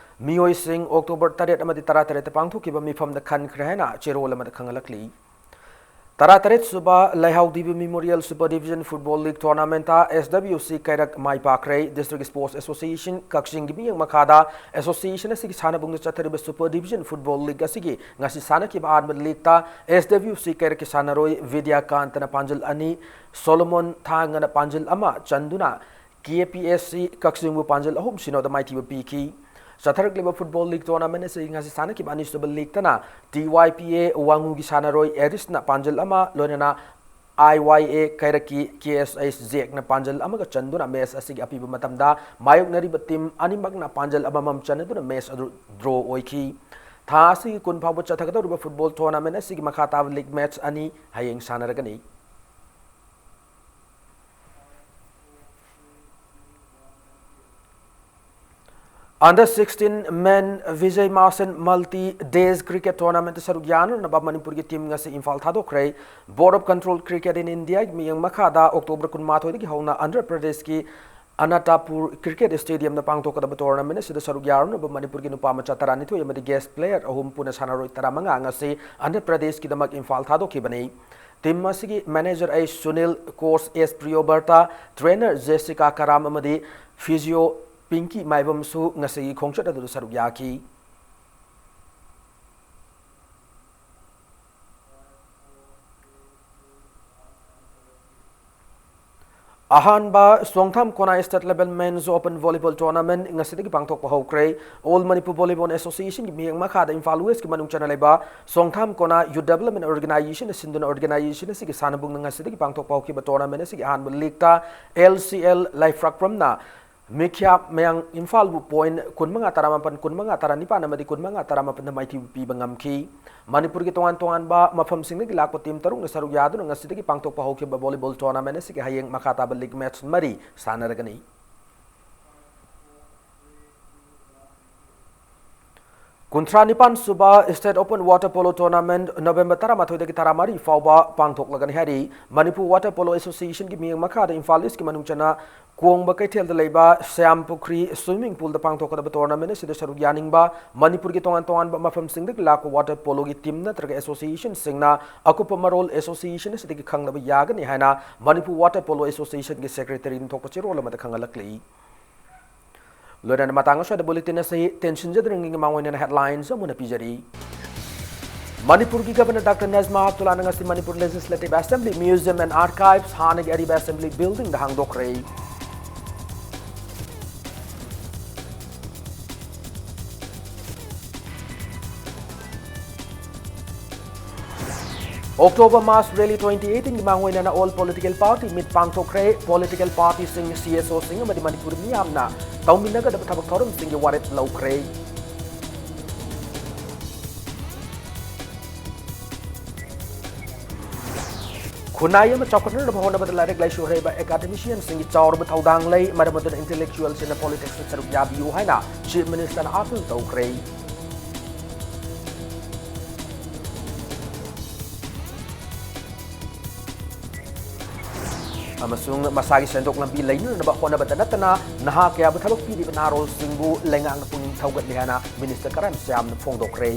ꯃꯤꯑꯣꯏꯁꯤꯡ ꯑꯣꯛꯇꯣꯕꯔ ꯇꯔꯦꯠ ꯑꯃꯗꯤ ꯇꯔꯥꯇꯔꯦꯠꯇ ꯄꯥꯡꯊꯣꯛꯈꯤꯕ ꯃꯤꯐꯝꯗ ꯈꯟꯈ꯭ꯔꯦ ꯍꯥꯏꯅ ꯆꯦꯔꯣꯜ ꯑꯃꯗ ꯈꯪꯍꯜꯂꯛꯂꯤ꯫ ꯇꯔꯥꯇꯔꯦꯠ ꯁꯨꯕ ꯂꯩꯍꯥꯎꯗꯤꯕ memorial super division football league ꯇꯣꯔꯅꯥꯃꯦꯟꯠꯇ ꯑꯦꯁ ꯗꯕ꯭ꯂꯤꯎ ꯁꯤ ꯀꯩꯔꯛ ꯃꯥꯏ ꯄꯥꯛꯈ꯭ꯔꯦ꯫ ꯗꯤꯁꯇ꯭ꯔꯤꯛ ꯁ꯭ꯄꯣꯔꯠꯁ ꯑꯦꯁꯣꯁꯤꯌꯦꯁꯟ ꯀꯛꯆꯤꯡꯒꯤ ꯃꯤꯠꯌꯦꯡ ꯃꯈꯥꯗ ꯑꯦꯁꯣꯁꯤꯌꯦꯁꯟ ꯑꯁꯤꯒꯤ ꯁꯥꯟꯅꯕꯨꯡꯗ ꯆꯠꯊꯔꯤꯕ ꯁꯨꯄꯔ ꯗꯤꯕꯤꯖꯟ ꯐꯨꯠꯕꯣꯜ ꯂꯤꯒ ꯑꯁꯤꯒꯤ ꯉꯁꯤ ꯁꯥꯟꯅꯈꯤꯕ ꯑꯍꯥꯟꯕ ꯂꯤꯒꯇ ꯑꯦꯁ ꯗꯕ꯭ꯂꯤꯎ ꯁꯤ ꯀꯩꯔꯛꯀꯤ ꯁꯥꯟꯅꯔꯣꯏ ꯕꯤꯗ꯭ꯌꯥꯀꯥꯟꯇꯅ ꯄꯥꯟꯖꯜ ꯑꯅꯤ, ꯁꯣꯂꯣꯃꯣꯟ ꯊꯥꯡꯒꯅ ꯄꯥꯟꯖꯜ ꯑꯃ ꯆꯟꯗꯨꯅ ꯀꯦ ꯄꯤ ꯑꯦꯁ ꯁꯤ ꯀꯛꯆꯤꯡꯕꯨ ꯄꯥꯟꯖꯜ ꯑꯍꯨꯝ ꯁꯤꯅꯣꯗ ꯃꯥꯏꯊꯤꯕ ꯄꯤꯈꯤ꯫ ꯆꯠꯊꯔꯛꯂꯤꯕ ꯐꯨꯠꯕꯣꯜ ꯂꯤꯒ ꯇꯣꯔꯅꯥꯃꯦꯟꯠ ꯑꯁꯤ ꯉꯁꯤ ꯁꯥꯟꯅꯈꯤꯕ ꯑꯅꯤꯁꯨꯕ ꯂꯤꯒꯇꯅ ꯇꯤ ꯋꯥꯏ ꯄꯤ ꯑꯦ ꯋꯥꯉꯨꯒꯤ ꯁꯥꯟꯅꯔꯣꯏ ꯑꯦꯔꯤꯁꯅ ꯄꯥꯟꯖꯜ ꯑꯃ, ꯂꯣꯏꯅꯅ ꯑꯥꯏ ꯋꯥꯏ ꯑꯦ ꯀꯩꯔꯛꯀꯤ ꯀꯦ ꯑꯦꯁ ꯑꯩꯆ ꯖꯦꯛꯅ ꯄꯥꯟꯖꯜ ꯑꯃꯒ ꯆꯟꯗꯨꯅ ꯃꯦꯆ ꯑꯁꯤꯒꯤ ꯑꯄꯤꯕ ꯃꯇꯝꯗ ꯃꯥꯌꯣꯛꯅꯔꯤꯕ ꯇꯤꯝ ꯑꯅꯤꯃꯛꯅ ꯄꯥꯟꯖꯜ ꯑꯃꯃꯝ ꯆꯟꯅꯗꯨꯅ ꯃꯦꯆ ꯑꯗꯨ ꯗ꯭ꯔꯣ ꯑꯣꯏꯈꯤ꯫ ꯊꯥ ꯑꯁꯤꯒꯤ ꯀꯨꯟ ꯐꯥꯎꯕ ꯆꯠꯊꯒꯗꯧꯔꯤꯕ ꯐꯨꯠꯕꯣꯜ ꯇꯣꯔꯅꯥꯃꯦꯟꯠ ꯑꯁꯤꯒꯤ ꯃꯈꯥ ꯇꯥꯕ ꯂꯤꯒ ꯃꯦꯆ ꯑꯅꯤ ꯍꯌꯦꯡ ꯁꯥꯟꯅꯔꯒꯅꯤ꯫ Under sixteen Men Vijay Marsan Multi Days Cricket Tournament ꯁꯔꯨꯛ ꯌꯥꯅꯅꯕ ꯃꯅꯤꯄꯨꯔꯒꯤ team ꯉꯁꯤ Imphal ꯊꯥꯗꯣꯛꯈ꯭ꯔꯦ꯫ Board of Control Cricket in India ꯒꯤ ꯃꯤꯠꯌꯦꯡ ꯃꯈꯥꯗ October ꯀꯨꯟꯃꯥꯊꯣꯏꯗꯒꯤ ꯍꯧꯅ ꯑꯟꯙ꯭ꯔ ꯄ꯭ꯔꯗꯦꯁꯀꯤ ꯑꯅꯥꯇꯥꯄꯨꯔ Cricket Stadium ꯗ ꯄꯥꯡꯊꯣꯛꯀꯗꯕ tournament ꯑꯁꯤꯗ ꯁꯔꯨꯛ ꯌꯥꯔꯨꯅꯕ ꯃꯅꯤꯄꯨꯔꯒꯤ ꯅꯨꯄꯥ ꯃꯆꯥ ꯇꯔꯥꯅꯤꯊꯣꯏ ꯑꯃꯗꯤ guest player ꯑꯍꯨꯝ ꯄꯨꯟꯅ ꯁꯥꯟꯅꯔꯣꯏ ꯇꯔꯥꯃꯉꯥ ꯉꯁꯤ ꯑꯟꯙ꯭ꯔ ꯄ꯭ꯔꯗꯦꯁꯀꯤꯗꯃꯛ ꯏꯝꯐꯥꯜ ꯊꯥꯗꯣꯛꯈꯤꯕꯅꯤ꯫ Team ꯑꯁꯤꯒꯤ manager ꯑꯩꯆ ꯁꯨꯅꯤꯜ, coach ꯑꯦꯁ ꯄ꯭ꯔꯤꯌꯣꯕꯔꯇꯥ, trainer ꯖꯦꯁꯤꯀꯥ ꯀꯔꯥꯝ ꯑꯃꯗꯤ physio ꯄꯤꯡꯀꯤ ꯃꯥꯏꯕꯝꯁꯨ ꯉꯁꯤꯒꯤ ꯈꯣꯡꯆꯠ ꯑꯗꯨꯗ ꯁꯔꯨꯛ ꯌꯥꯈꯤ꯫ ꯑꯍꯥꯟꯕ ꯁꯣꯡꯊꯥꯝ ꯀꯣꯅꯥ State Level Men's Open Volleyball Tournament ꯉꯁꯤꯗꯒꯤ ꯄꯥꯡꯊꯣꯛꯄ ꯍꯧꯈ꯭ꯔꯦ꯫ All Manipur Volleyball Association ꯒꯤ ꯃꯤꯠꯌꯦꯡ ꯃꯈꯥꯗ ꯏꯝꯐꯥꯜ West ꯀꯤ ꯃꯅꯨꯡ ꯆꯟꯅ ꯂꯩꯕ ꯁꯣꯡꯊꯥꯝ ꯀꯣꯅꯥ Youth Development Organization ꯅ ꯁꯤꯟꯗꯨꯅ organization ꯑꯁꯤꯒꯤ ꯁꯥꯟꯅꯕꯨꯡꯅ ꯉꯁꯤꯗꯒꯤ ꯄꯥꯡꯊꯣꯛꯄ ꯍꯧꯈꯤꯕ tournament ꯑꯁꯤꯒꯤ ꯑꯍꯥꯟꯕ league ꯇ L C L ꯂꯥꯏꯐ꯭ꯔꯥꯛꯄꯝꯅ ꯃꯤꯈ꯭ꯌꯥ ꯃꯌꯥꯡ ꯏꯝꯐꯥꯜꯕꯨ point ꯀꯨꯟꯃꯉꯥ ꯇꯔꯥꯃꯥꯄꯟ, ꯀꯨꯟꯃꯉꯥ ꯇꯔꯥꯅꯤꯄꯥꯟ ꯑꯃꯗꯤ ꯀꯨꯟꯃꯉꯥ ꯇꯔꯥꯃꯥꯄꯟꯗ ꯃꯥꯏꯊꯤꯕ ꯄꯤꯕ ꯉꯝꯈꯤ꯫ ꯃꯅꯤꯄꯨꯔꯒꯤ ꯇꯣꯉꯥꯟ ꯇꯣꯉꯥꯟꯕ ꯃꯐꯝꯁꯤꯡꯗꯒꯤ ꯂꯥꯛꯄ team ꯇꯔꯨꯛꯅ ꯁꯔꯨꯛ ꯌꯥꯗꯨꯅ ꯉꯁꯤꯗꯒꯤ ꯄꯥꯡꯊꯣꯛꯄ ꯍꯧꯈꯤꯕ volleyball tournament ꯑꯁꯤꯒꯤ ꯍꯌꯦꯡ ꯃꯈꯥ ꯇꯥꯕ league match ꯃꯔꯤ ꯁꯥꯟꯅꯔꯒꯅꯤ꯫ ꯀꯨꯟꯊ꯭ꯔꯥ ꯅꯤꯄꯥꯟ ꯁꯨꯕ State Open Water Polo Tournament November ꯇꯔꯥꯃꯥꯊꯣꯏꯗꯒꯤ ꯇꯔꯥꯃꯔꯤ ꯐꯥꯎꯕ ꯄꯥꯡꯊꯣꯛꯂꯒꯅꯤ ꯍꯥꯏꯔꯤ꯫ ꯃꯅꯤꯄꯨꯔ Water Polo Association ꯒꯤ ꯃꯤꯠꯌꯦꯡ ꯃꯈꯥꯗ ꯏꯝꯐꯥꯜ East ꯀꯤ ꯃꯅꯨꯡ ꯆꯟꯅ ꯀꯣꯡꯕ ꯀꯩꯊꯦꯜꯗ ꯂꯩꯕ ꯁ꯭ꯌꯥꯝ ꯄꯨꯈ꯭ꯔꯤ swimming pool ꯗ ꯄꯥꯡꯊꯣꯛꯀꯗꯕ tournament ꯑꯁꯤꯗ ꯁꯔꯨꯛ ꯌꯥꯅꯤꯡꯕ ꯃꯅꯤꯄꯨꯔꯒꯤ ꯇꯣꯉꯥꯟ ꯇꯣꯉꯥꯟꯕ ꯃꯐꯝꯁꯤꯡꯗꯒꯤ ꯂꯥꯛꯄ water polo ꯒꯤ team ꯅꯠꯇ꯭ꯔꯒ association ꯁꯤꯡꯅ ꯑꯀꯨꯞꯄ ꯃꯔꯣꯜ association ꯑꯁꯤꯗꯒꯤ ꯈꯪꯅꯕ ꯌꯥꯒꯅꯤ ꯍꯥꯏꯅ ꯃꯅꯤꯄꯨꯔ Water Polo Association ꯒꯤ secretary ꯅ ꯊꯣꯛꯄ ꯆꯦꯔꯣꯜ ꯑꯃꯗ ꯈꯪꯍꯜꯂꯛꯂꯤ꯫ ꯂꯣꯏꯅꯅ ꯃꯇꯥꯡ ꯑꯁ꯭ꯋꯥꯏꯗ bulletin ꯑꯁꯤ ꯇꯦꯟꯁꯤꯟꯖꯗ꯭ꯔꯤꯉꯩꯒꯤ ꯃꯥꯡꯑꯣꯏꯅꯅ headlines ꯑꯃꯨꯛ ꯍꯟꯅ ꯄꯤꯖꯔꯤ꯫ ꯃꯅꯤꯄꯨꯔꯒꯤ Governor Doctor ꯅꯖꯃꯥ ꯍꯦꯞꯇꯨꯂꯥꯅ ꯉꯁꯤ Manipur Legislative Assembly Museum and Archives, ꯍꯥꯟꯅꯒꯤ ꯑꯔꯤꯕ Assembly Building ꯗ ꯍꯥꯡꯗꯣꯛꯈ꯭ꯔꯦ꯫ October Mass Rally twenty eighteen ꯒꯤ ꯃꯥꯡꯑꯣꯏꯅꯅ all political party meet ꯄꯥꯡꯊꯣꯛꯈ꯭ꯔꯦ꯫ Political party ꯁꯤꯡ, C S O ꯁꯤꯡ ꯑꯃꯗꯤ ꯃꯅꯤꯄꯨꯔ ꯃꯤꯌꯥꯝꯅ ꯇꯧꯃꯤꯟꯅꯒꯗꯕ ꯊꯕꯛ ꯊꯧꯔꯝꯁꯤꯡꯒꯤ ꯋꯥꯔꯦꯞ ꯂꯧꯈ꯭ꯔꯦ꯫ ꯈꯨꯟꯅꯥꯏ ꯑꯃ ꯆꯥꯎꯈꯠꯅꯅꯕ ꯍꯣꯠꯅꯕꯗ ꯂꯥꯏꯔꯤꯛ ꯂꯥꯏꯁꯨ ꯍꯩꯕ academicianꯁꯤꯡꯒꯤ ꯆꯥꯎꯔꯕ ꯊꯧꯗꯥꯡ ꯂꯩ, ꯃꯔꯝ ꯑꯗꯨꯅ intellectualꯁꯤꯡꯅ politicsꯇ ꯁꯔꯨꯛ ꯌꯥꯕꯤꯌꯨ ꯍꯥꯏꯅ Chief Ministerꯅ appeal ꯇꯧꯈ꯭ꯔꯦ꯫ ꯑꯃꯁꯨꯡ ꯃꯁꯥꯒꯤ ꯁꯦꯟꯊꯣꯛ ꯂꯝꯕꯤ ꯂꯩꯅꯅꯕ ꯍꯣꯠꯅꯕꯗ ꯅꯠꯇꯅ ꯅꯍꯥ ꯀꯌꯥꯕꯨ ꯊꯕꯛ ꯄꯤꯔꯤꯕ ꯅꯍꯥꯔꯣꯜꯁꯤꯡꯕꯨ ꯂꯩꯉꯥꯛꯅ ꯄꯨꯛꯅꯤꯡ ꯊꯧꯒꯠꯂꯤ ꯍꯥꯏꯅ Minister ꯀꯔꯝ ꯁ꯭ꯌꯥꯝꯅ ꯐꯣꯡꯗꯣꯛꯈ꯭ꯔꯦ꯫